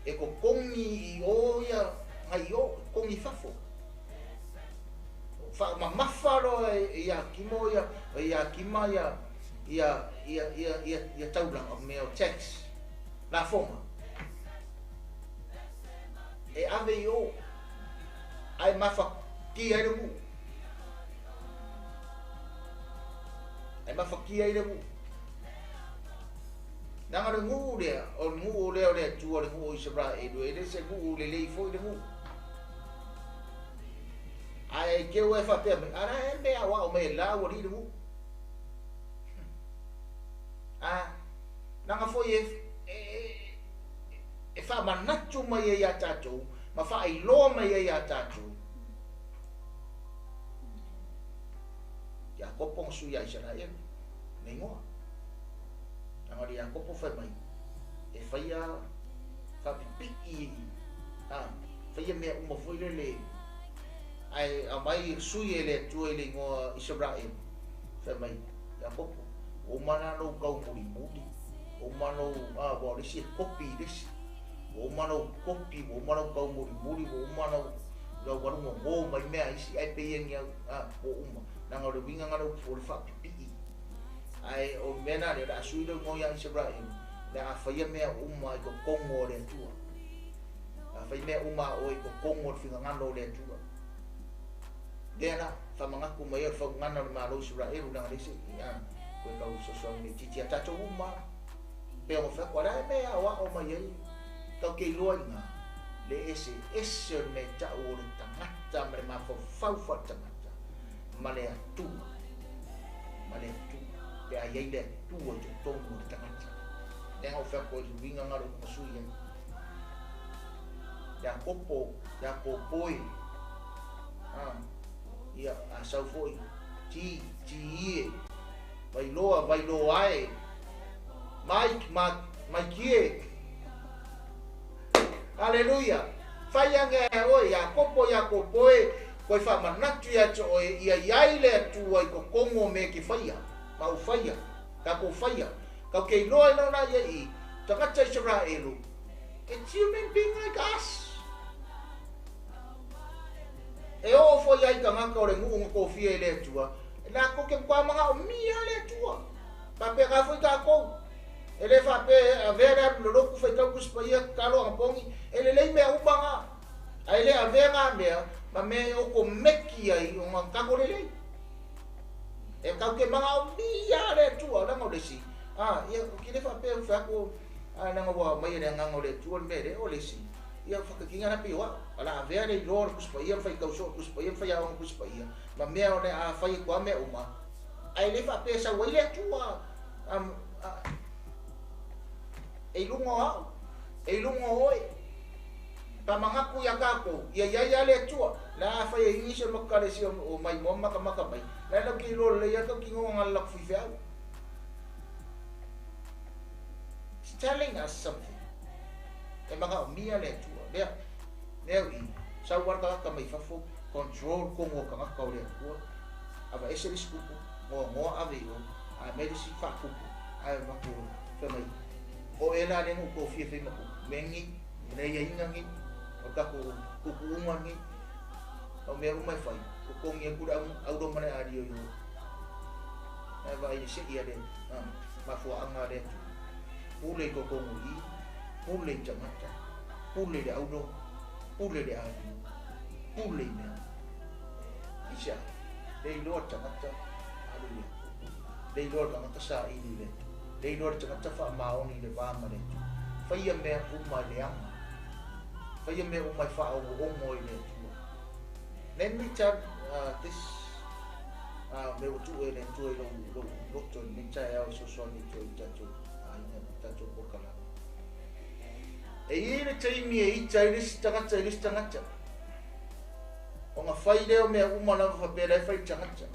e totogi i o ia nai o, e totogi i fafo. Faamamafa loa e Iakimo ia, e Iakima ia, ia, ia, ia, ia, ia taulaga, mea o tax, lafoga, e ave i o, ae mafatia ai le nuu. Ae mafatia ai le nuu. Leaga le nuu lea, o le nuu lea o le Atua, o le nuu o Isaraelu, e le se nuu lelei foi le nuu. Ae te ua e faapea mai, a la e mea aoao mai e la ua lii le nuu. A, leaga foi e, e, e faamanatu mai ai ia tatou ma faailoa mai ai ia tatou Iakopo na sui ia Isaraelu na igoa. Leaga o le Iakopo fai mai, e faia faapipii, a, faia mea uma foi lele, ae aumai sui e le Atua i le igoa Isaraelu, fai mai, Iakopo, ua uma la lou tau mulimuli, ua uma lou, a, ua o le isi e kopi i le isi, ua uma lou kopi, ua uma lou tau mulimuli, ua uma lou, lau alu gogo mai mea a isi, ae pei e ni au, a, ua uma. Leaga o le uiga na o le upu o le faapipii. Ae o le mea la lea, o le a sui lou igoa ia Isaraelu, o le a faia mea uma i totonu o le Atua. O le a fai mea uma a oe i totonu o le finagalo o le Atua. Lea la, faamanatu mai ai o le faugana o le Malo o Isaraelu, leaga leai se i, a, toe tau fesoasoani laitiiti ia tatou uma. Pei ona fai atu, a o le a le mea e aoao mai ai? Tatou te iloa i ina le eseese o le mea e tau o le tagata ma le mafaufau faaletagata ma le Atua, ma le Atua, pe a i ai le Atua i totonu o le tagata. Lea na ou fai atu ai i le uiga na o le upu na sui ai. Iakopo, Iakopo e, a, ia, a sau foi, ti, ti ie, Vailoa, Vailoa e, Mike, ma, Mike e. Aleluia! Fai ane e oe, Iakopo, Iakopo e, koe faamanatu ia te oe, ia i ai le Atua i totonu o mea e te faia, ma ou faia, tatou faia. Kau ke iloa i lona ia i, tagata Isaraelu, it's human being like us. E oo foi ai tagata o le nuu na tofia e le Atua, latou te matua manaomia le Atua. Faapena foi tatou. E le faapea e avea le alu i le lotu faitau Tusi Paia tatalo anapogi, e lelei mea uma na. Ae le avea na mea ma mea e otomeki ai ona tatou lelei. E tatou te manaomia le Atua, leaga o le isi, a, ia, ou te le faapea ua fai atu, a, leaga ua aumai e le Agaga o le Atua le mea lea, o le isi, ia, faataitaiga la pei o au, o le a avea le iloa o le Tusi Paia ma faitau soo le Tusi Paia ma faiaoga Tusi Paia, ma mea o le a fai atu lava mea uma, ae le faapea e sau ai le Atua e i luga o au, e i luga o oe. Faamanatu iā tatou, ia i ai lava le Atua. La afai e igi se makalesia o maimoa ma makamaka mai, la e lau te iloa lelei lava tau tinoga na le laku faifeau. It's telling us something. E manaomia le Atua. Lea, lea ui, sau lava le tagata mai fafo, control tonu o tagata o le Atua, aveese le isi kupu, noanoa ave i o, ae aumai le isi faakupu, ae avatu fai mai, o e la lea na ou tofia e fai ma kupu, mea nei, le aiaiga nei, o le tatou tuutuuga nei, o mea uma e fai, totogi atu le auro ma le ario i o. Ae vaai i le sei a le mafuaaga a le Atua. Pule i totonu i i, pule i tagata, pule i le auro. Pule le aiga, pule i mea. Aisea? Le iloa le tagata alu i le Atua. Le iloa le tagata saili i le Atua. Le iloa le tagata faamaoni i le va ma le Atua. Faia mea uma i leaga. Faia mea uma e faaogoogo i le Atua. Let me tell this mea ua tuu e le Atua i lou, lou loto i lenei taeao e fesoasoani atu ai i tatou aiga, i tatou polokalame. E i ai le taimi e ita ai le isi tagata i le isi tagata. Ona fai lea o mea uma lava faapea la e fai i le tagata.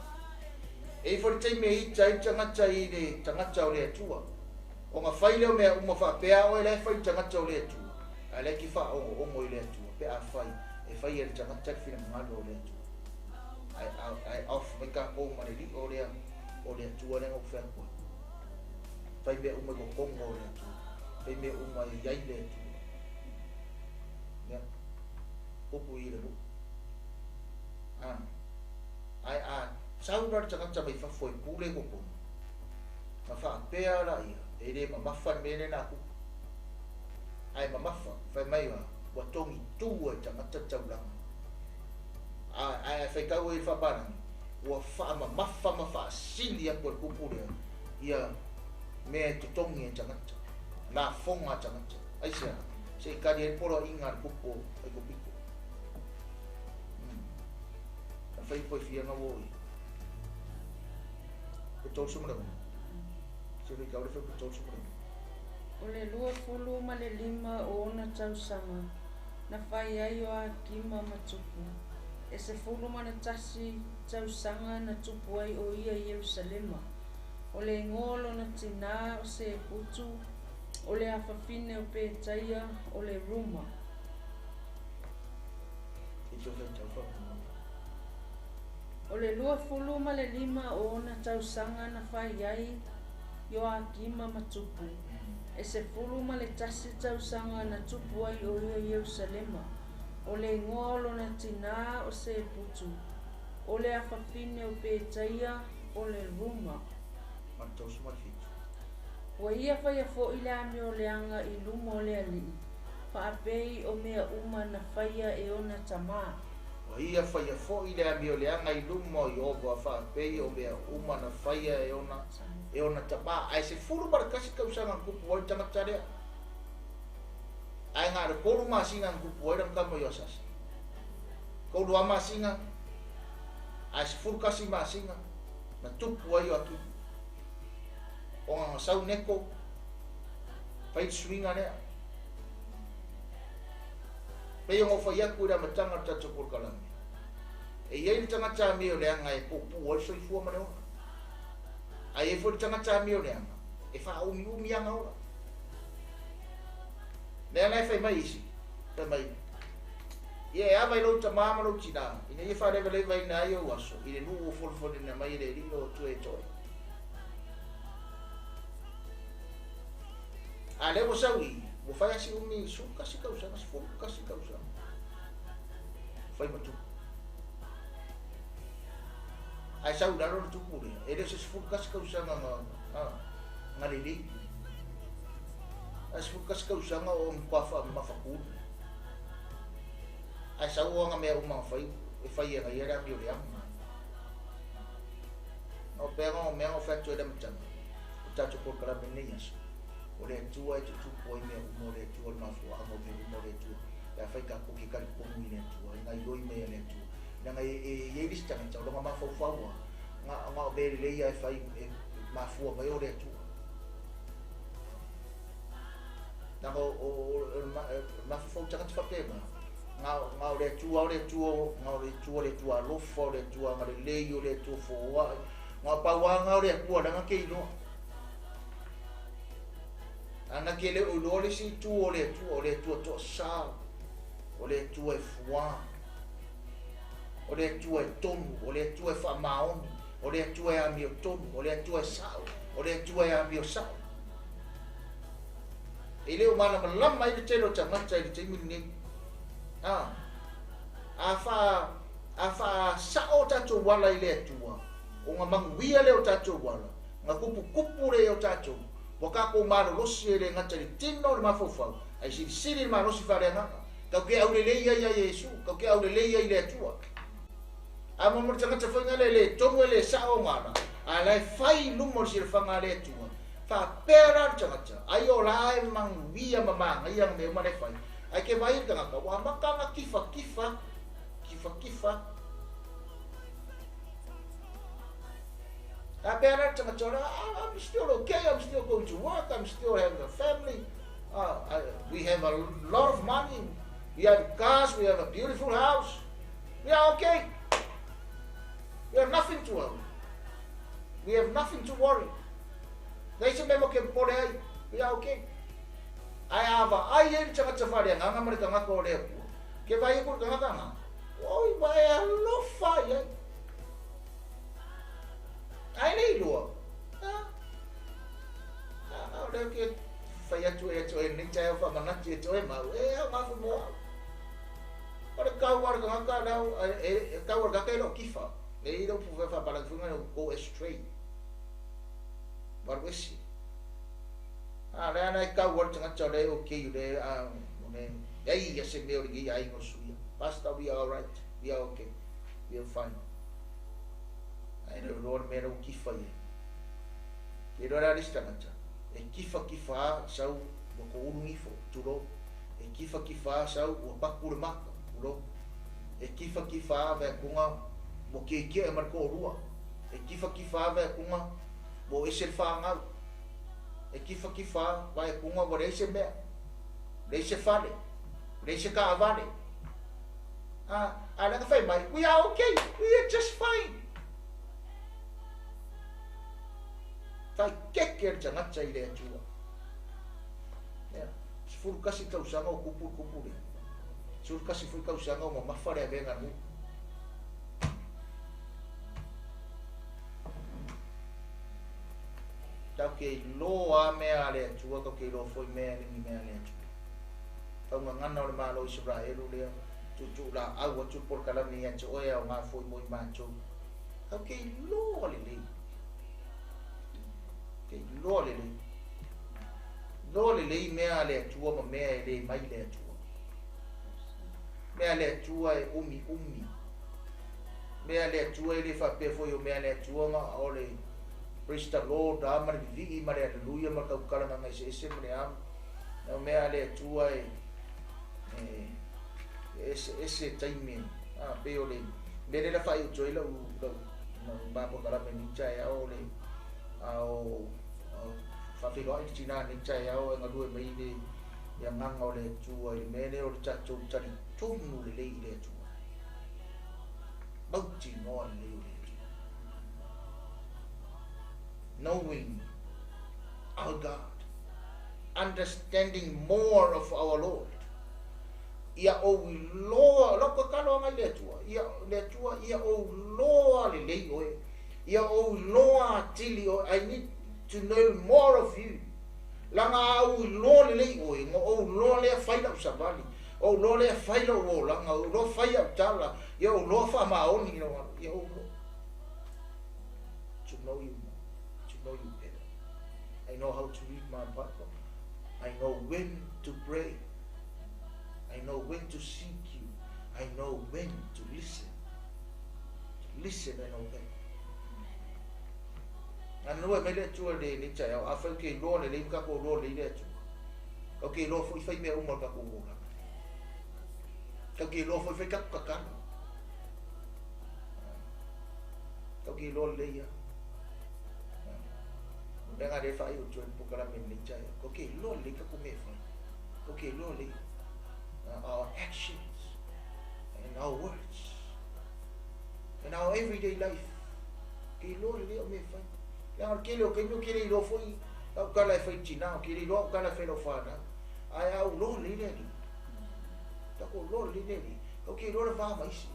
E i ai foi le taimi e ita ai le tagata i le tagata o le Atua. Ona fai lea o mea uma faapea oe la e fai i le tagata o le Atua, ae la e te faaogoogo i le Atua pe afai e fai e le tagata le finagalo o le Atua. Ae, ae off mai tatou ma le lio lea o le Atua lea na ou fai atu ai. Fai mea uma i totonu o le Atua. Fai mea uma e i ai le Atua. Ia, upu i le nuu. A, ae a sau la le tagata mai fafo e pule i totonu, na faapea laia, e le mamafa le mea lea na tupu. Ae mamafa, fai mai ua, ua togitu e tagata le taulaga. A, ae a faitau ai i le faapalagi, ua faamamafa ma faasili atu e le kupu lea ia mea e totogi e tagata, lafoga a tagata. Aisea? Se i tali ai le poloaiga a le kupu o Aikupito. Na fai po e fia na ua i. Pe 36. Se fai tau le fai pe 36. O le 25 o ona tausaga na fai ai o Akima ma tupu, e 11 tausaga na tupu ai o ia i Ierusalema. O le igoa o lona tinā o Seputu, o le afafine o Petaia, o le Ruma. I tō whai tau whakamumu. O le 25 o ona tausaga na fai ai Ioakima ma tupu, e 11 tausaga na tupu ai o ia i Ierusalema. O le igoa o lona tinā o Seputu, o le afafine o Petaia, o le Ruma. Ma le 37. Ua ia faia foʻi le amioleaga i luma o le Alii, faapei o mea uma na faia e ona tamā. Ua ia faia foʻi le amioleaga i luma o Ieova, faapei o mea uma na faia e ona, e ona tamā. Ae 11 tausaga na tupu ai le tagata lea. Ae na o le 3 masina na tupu ai lana tama Ioasasa. 3 lava masina, ae 11 masina na tupu ai Ioakimi. Ona na sau Neko, fai le suiga lea. Pei ona ou fai atu i le amataga o le tatou polokalame, e i ai le tagata amioleaga e puupuu ai le soifua ma le ola. Ae i ai foi le tagata amioleaga e faaumiumi ana ola. Lea la e fai mai isi, fai mai, ia e ava i lou tamā ma lou tinā, ina ia faalevalevaina ai ou aso i le nuu ua folifolina mai e le Alii lou Atua e toe. A lea ua sau i i, ua fai lava si umi, 11 tausaga, 11 tausaga, fai ma tupu. Ae sau i lalo le tupu lea, e le o se 11 tausaga na lelei. Ae 11 tausaga o matua faamamafa tuli. Ae sau ana mea uma na fai, e fai e ana ia le amioleaga. Na o pea o mea na ou fai atu ai le amataga o tatou polokalame lenei aso. O le Atua e tutupu ai mea uma, o le Atua le mafuaaga o mea uma, o le Atua. Pe afai tatou te talitonu i le Atua, i gaioi mai a le Atua. Leaga e i ai le isi tagata o lona mafaufau lava, na o mea lelei lava e fai e mafua mai o le Atua. Leaga o le mafaufau tagata faapena, na o le Atua, o le Atua, na o le Atua, le Atua alofa, o le Atua agalelei, o le Atua foai. Na o pau lava na o le Atua leaga te iloa. Ana ke le o iloa le isi itu o le Atua, o le Atua toasā, o le Atua e fuā, o le Atua e tonu, o le Atua e faamaoni, o le Atua e amiotonu, o le Atua e sao, o le Atua e amio sao. E le o malamalama ai le tele o tagata i le taimi lenei. A faasao tatou ala i le Atua, ona manuia lea o tatou ala, na kupukupu lea o tatou, ua tatou malolosi e le gata i le tino o le mafaufau, ae silisili le malosi faaleagaga. Kau ke aulelei ai ia Iesu, kau ke aulelei ai i le Atua. A mo mo le tagata foiga le le tonu e le sa'o ona ala, a la e fai i luma o le silafaga a le Atua, faapea la le tagata, ai o la e manuia ma magaia ana mea uma la e fai, ae ke vaai i le tagata, ua amata ona kifakifa atu, kifakifa atu. Faapea la le tagata o la, I'm still okay, I'm still going to work, I'm still having a family, we have a lot of money, we have cars, we have a beautiful house, we are okay. We have nothing to worry. We have nothing to worry. Leai se mea matou te popole ai, we are okay. Ae a vaai ai le tagata faaleagaga ma le tagata o le Atua, ke vaai aku i le tagata na, oi, ua e alofa i ai. Ae le iloa, a, a, o lea ke fai atu e atu e nei taeao faamanatu ia te oe ma au, e aoga foi mo au. O le kau a le tagata lea, e kau a le tagata e le o kifa. E i le upu faapalagi foi na go astray. Valu ese. A lea na e kau a le tagata o lea e okay o lea a o lea leai ia se mea o lenei aiga o suia. Pastor, we are alright, we are okay, we are fine. Ae le o iloa le mea la ua kifa i ai. Ke iloa le a le isi tagata, e kifa kifa a sau ua koulu gifo, tulou. E kifa kifa a sau ua paku le maka, tulou. E kifa kifa a vaeakuga ua kiekie ma le toalua. E kifa kifa a vaeakuga ua o ese le fanau. E kifa kifa a vaeakuga ua leai se mea, leai se fale, leai se taavale. A, a lea na fai mai, we are okay, we are just fine. Fai keke le tagata i le Atua. Ia, 11 tausaga o kupu le kupu lea. 11 foi tausaga o mamafa le avega nuu. Tau ke iloa a mea a le Atua, tau ke iloa foi mea e le ni mea a le Atua. Faugagana o le Malo o Isaraelu lea, tuutuu laau atu le polokalame ia te oe aoga foi mo i matou. Tau ke iloa lelei. Ke iloa lelei. Iloa lelei mea a le Atua ma mea e le mai le Atua. Mea a le Atua e umi umi. Mea a le Atua e le faapea foi o mea a le Atua na o le praise the Lord a ma le vivii ma le aleluia ma le tautala gagaeseese ma le a. O mea a le Atua e e eseese taimi a pei o le mea lea la faaiu atu ai lau lau lau ma polokalame i lenei taeao o le a o faafeiloai le tina i lenei taeao e galue mai le le agaga o le Atua i le mea lea o le tatou talitonu lelei i le Atua. Mautinoa lelei o le Atua. Knowing our God, understanding more of our Lord. Ia ou iloa, lau tatalo agai le Atua, ia le Atua, ia ou loa lelei oe, ia ou iloa atili oe, I need to know more of you. Laga a ou iloa lelei oe, ona ou iloa lea fai lau savali, ou iloa lea fai lou olaga, ou iloa fai au tala, ia ou iloa faamaoni lau alo, ia ou iloa. To know you more, to know you better. I know how to read my Bible. I know when to pray. I know when to seek you. I know when to listen. To listen and obey. Na nua mai le Atua le nei taeao, afai ou te iloa lelei ma tatou iloa lelei le Atua, kau te iloa foi fai mea uma o le tatou olaga. Kau te iloa foi fai tatou tatalo. Kau te iloa lelei ia. O mea na lea e faaiu atu ai le polokalame i lenei taeao. Kau te iloa lelei tatou mea e fai. Kau te iloa lelei our actions and our words and our everyday life. Ke iloa lelei au mea e fai. Leaga o le tele o taimi ou te le iloa foi lau tala e fai i le tina, ou te le iloa au tala e fai i lau fanau. Ae a ou iloa lelei le Alii, tatou iloa lelei le Alii, kau te iloa le va ma isi.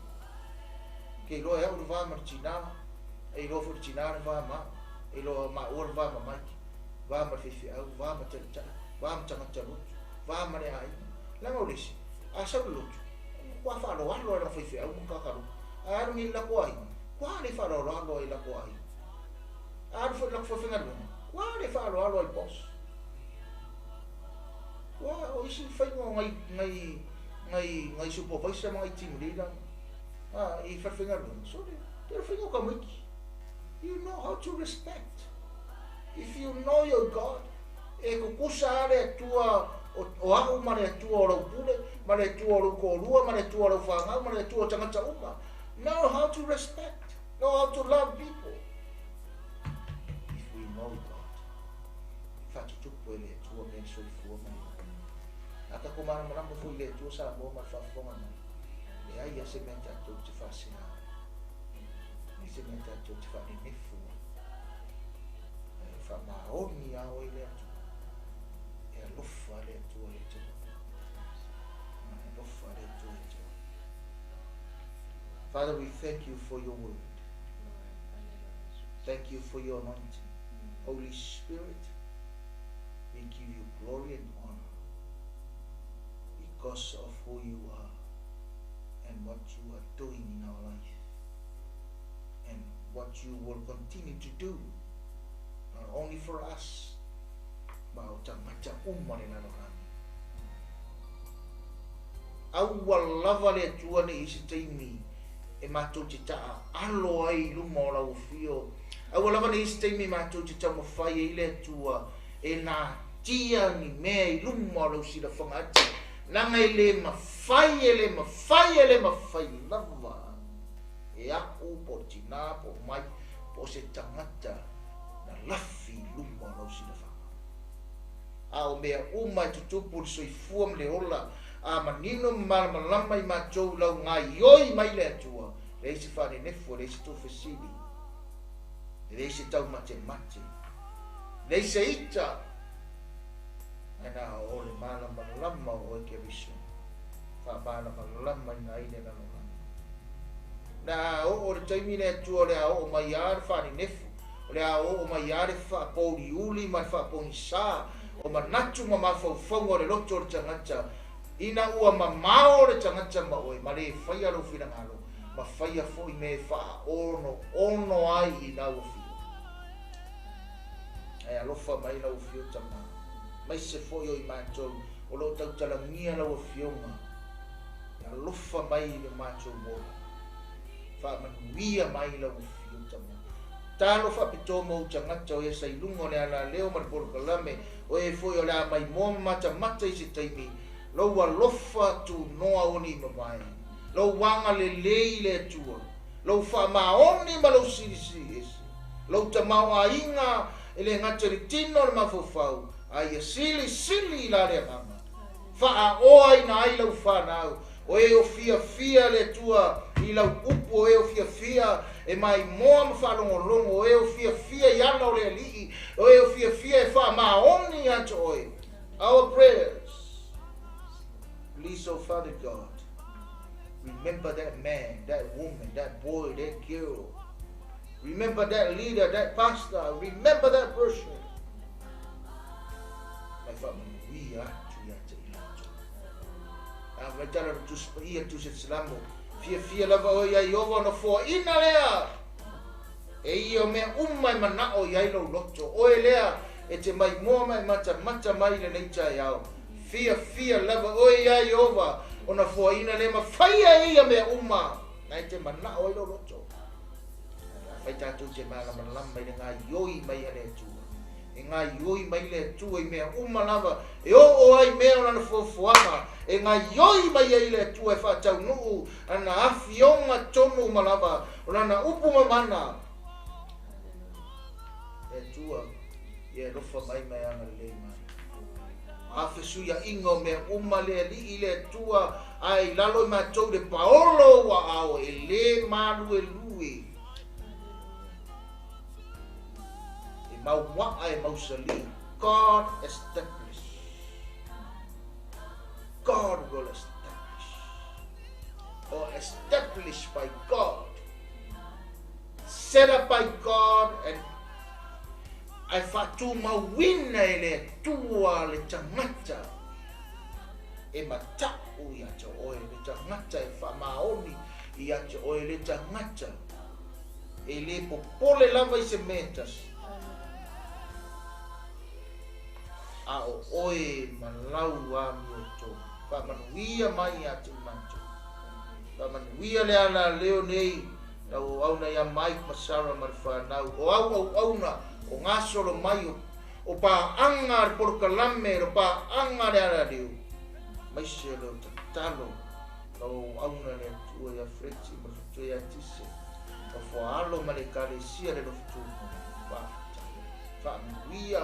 Ke iloa e au le va ma le tina, e iloa foi le tina le va ma au, e iloa maua le va ma Mike, va ma le faifeau, va ma taitai, va ma tagata lotu, va ma le aiga. Leaga o le isi, a sau le lotu, ua faaaloalo lava i lana faifeau ma tagata lotu. Ae alu nei i le latou aiga, ua le faaaloalo ai i latou aiga. A alu foi i le latou falefaigaluega, ua le faaaloalo ai i boss. Ua o isi faiga o nai nai Ngai supervisor ma ngai team leader i falefaigaluega. Sole, te le faiga o tamaiti. You know how to respect. If you know your God, e tutusa lava le Atua o a'u ma le Atua o lau pule, ma le Atua o lou toalua, ma le Atua o lau fanau, ma le Atua o tagata uma. Know how to respect. Know how to love people. If we know God, e faatutupu e le Atua mea i le soifua ma le ola. A tatou malamalama foi i le Atua Samoa ma le faafofoga mai, leai lava se mea tatou te faasea ai, leai se mea tatou te faanenefu ai. E faamaoni lava oe i le Atua. E alofa le Atua ia te oe. E alofa le Atua ia te oe. Father, we thank you for your word. Thank you for your anointing. Holy Spirit, we give you glory and honor because of who you are and what you are doing in our life and what you will continue to do, not only for us, ma o tagata uma le lalolagi. Aua lava le Atua nei i se taimi e matou te taaalo ai i luma o lau afio. Aua lava nei i se taimi e matou te taumafai ai le Atua e natia ni mea i luma o lau silafaga ati, leaga e le mafai, e le mafai, e le mafai lava e a'u po o le tinā po o mai po o se tagata na lafi i luma o lau silafaga. A o mea uma e tutupu i le soifua ma le ola, a manino ma malamalama i matou i lau gaoioi mai le Atua, leai se faanenefu, leai se tuufesili, leai se taumatemate, leai se ita, ae na o le malamalama o oe Keriso, faamalamalamaina ai le lalolagi. Na oo le taimi le Atua o le a oo mai lava le faanenefu, o le a oo mai lava le faapouliuli ma le faapogisā o manatu ma mafaufauga o le loto o le tagata, ina ua mamao le tagata ma oe, ma le faia lou finagalo, ma faia foi mea e faaonoono ai i lau afio. Ae alofa mai lau afio Tama, maise foi o i matou o lo o tautalagia lau afioga, e alofa mai i le matou ola. Faamanuia mai lau afio Tama. Talo faapitoa mo ou tagata o esa i luga o le alaleo ma le polokalame, o e foi o le a maimoa ma matamata i se taimi, lou alofa tunoa oni mamae, lou agalelei i le Atua, lou faamaoni ma lou silisili ese, lou tamaoaiga e le gata i le tino o le mafaufau, a ia silisili i la le agaga. Faaoaina ai lau fanau, o e o fiafia le Atua i lau upu, o e o fiafia e maimoa ma faalogologo, o e o fiafia i ala o le Alii, o e o fiafia e faamaoni ia te oe. Our prayers. Please, oh Father God, remember that man, that woman, that boy, that girl. Remember that leader, that pastor. Remember that person. Mai faamanuia atu ia te i latou. A mai tala le Tusi Paia, Tusi a Salamo, Fiafia lava oe iā Ieova ona foaina lea e ia o mea uma e manao i ai lou loto. Oe lea e te maimoa ma e matamata mai i lenei taeao. Fiafia lava oe iā Ieova ona foaina lea ma faia e ia mea uma na e te manao ai lou loto. Afai tatou te malamalama i le gaoioi mai a le Atua, e gaoioi mai le Atua i mea uma lava e oo ai mea o lana fuafuaga, e gaoioi mai ai le Atua e faataunuu lana afioga tonu uma lava o lana upu mamana. Le Atua, ia e alofa mai ma e agalelei mai. A fesuiaiga o mea uma le Alii le Atua, ae i lalo i matou le paolo ua ao e le maluelue. E mauaa e mausali. God establish. God will establish. Or established by God. Set up by God and ae faatumauina e le Atua le tagata e mata'u ia te oe, le tagata e faamaoni ia te oe, le tagata e le popole lava i se mea e tasi, a o oe ma lau amiotonu. Faamanuia mai ia te i matou. Faamanuia le alaleo nei lau auauna ia Mike ma Sarah ma le fanau. O au auauna o gasolo mai o, o paaga a le polokalame, o paaga a le alaleo, maise o leo tatalo lau auauna le Atua ia Fletty ma le faletua ia Tise, lau foaalo ma le Ekalesia le Lofu Tumua. Faafetai. Faamanuia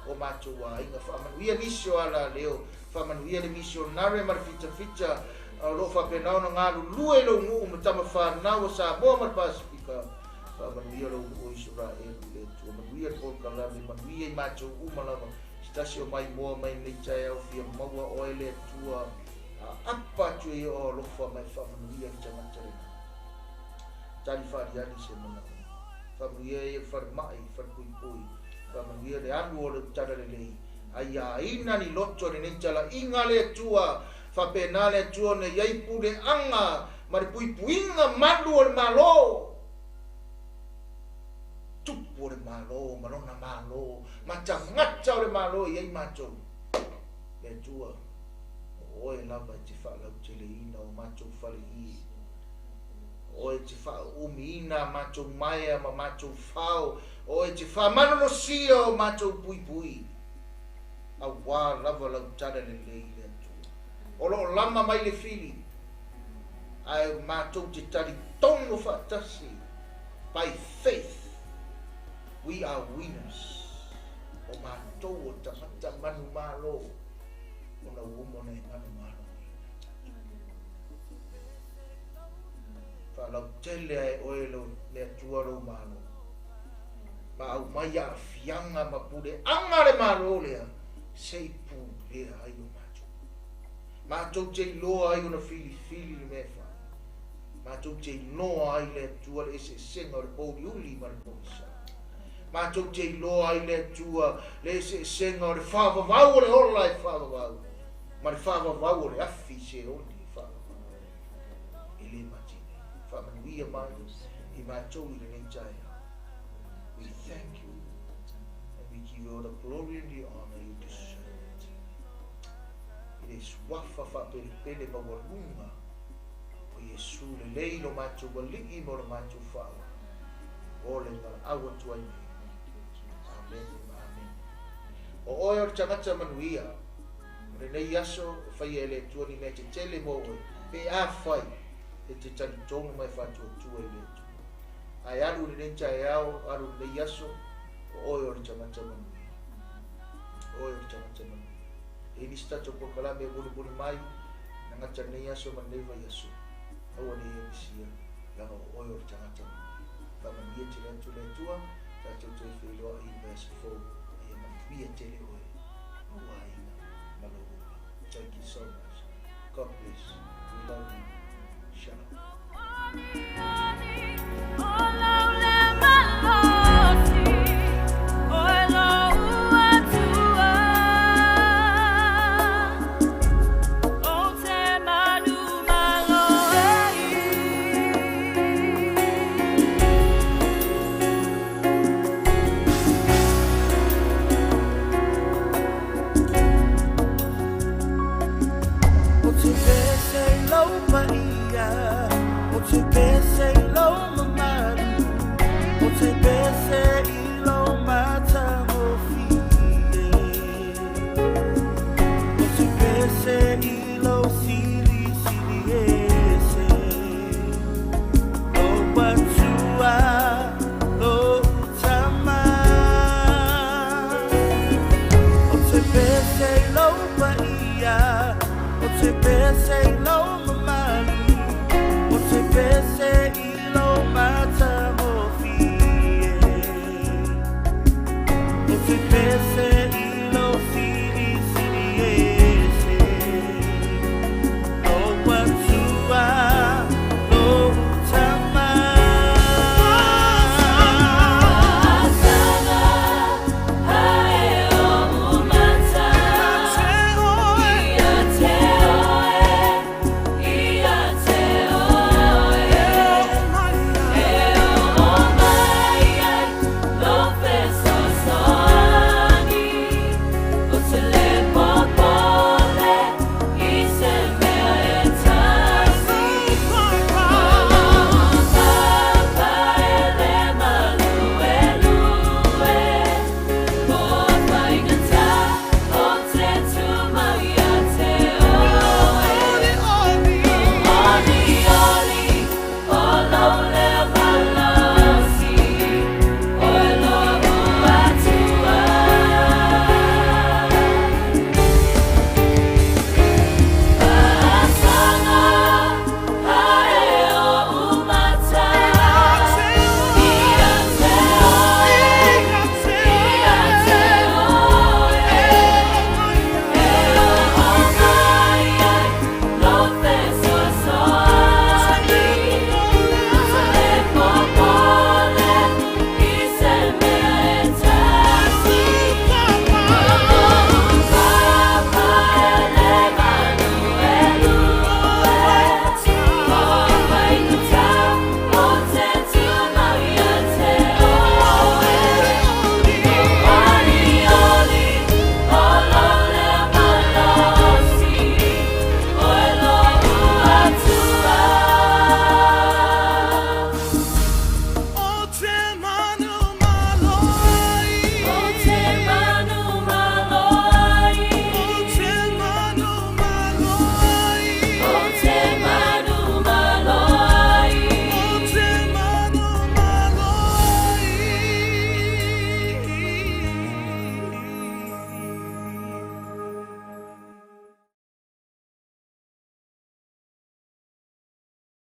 o matou aiga, faamanuia nisi o alaleo, faamanuia le misionare ma le fitafita o lo o faapena ona galulue i lou nuu ma tama fanau o Samoa ma le Pasefika. Faamanuia lou nuu o Isaraelu i le Atua, manuia le polokalame, manuia i matou uma lava. Se tasi o maimoa mai lenei taeao fia maua oe le Atua, aapa atu e ia o alofa ma e faamanuia le tagata lena. Tali faaliali se manaoga. Faamanuia ia le falemai, falepuipui, faamanuia le alu o le talalelei, aiaina ni loto i lenei talaiga le Atua, faapena le Atua ona i ai puleaga ma le puipuiga malu o le Malo, tupu o le Malo ma lona Malo, ma tagata o le Malo e i ai matou. Le Atua, o oe lava e te faalauteleina o matou fale i, o oe e te faauumiina a matou maea ma matou fao, o oe e te faamalolosia o matou puipui, auā lava lau talalelei le Atua. O lo o lama mai le fili, ae matou te talitonu faatasi, by faith we are winners, o matou o tagata manumalo, ona ua uma ona e manumaloina tatou. Faalautele ae oe le Atua lou Malo, ma aumai aafiaga ma puleaga le Malo lea, se i pulea ai o matou. Matou te iloa ai ona filifili le mea e fai. Matou te iloa ai le Atua le eseesega o le pouliuli ma le poisa. Matou te iloa ai le Atua le eseesega o le faavavau o le ola e faavavau ma le faavavau o le afi seoli e faavavau. E le matine. Faamanuia mai i matou i lenei taeao. We thank you and we give you all the glory and the honor you deserve it. I le suafa faapelepele maualuga o Iesu lelei lo matou alii ma lo matou faaola, o le valaau atu ai nei. Amene ma amene. O oe o le tagata manuia, o lenei aso e faia e le Atua ni mea tetele mo oe, pe afai e te talitonu ma e faatuatua i le Atua. Ae alu i lenei taeao, alu i lenei aso, o oe o le tagata manuia. O oe o le tagata manuia. E i ai nisi tatou polokalame e mulimuli mai, na gata lenei aso ma lenei vaiaso, aua ne i e misia, leaga o oe o le tagata manuia. Faamanuia tele atu le Atua, tatou toe feiloai i le vaiaso fou, a ia manuia tele oe, lou aiga ma lou ola. Thank you so much. God bless. We love you. Shalom. O te pese i lou paia, o te pese i lou mamalu, o te pese i lou matagofie. O te pese i lou silisili ese, lou Atua, lou Tama. O te pese i lou paia, o te pese i lou mamalu, o te pese i lou matagofie. O te pese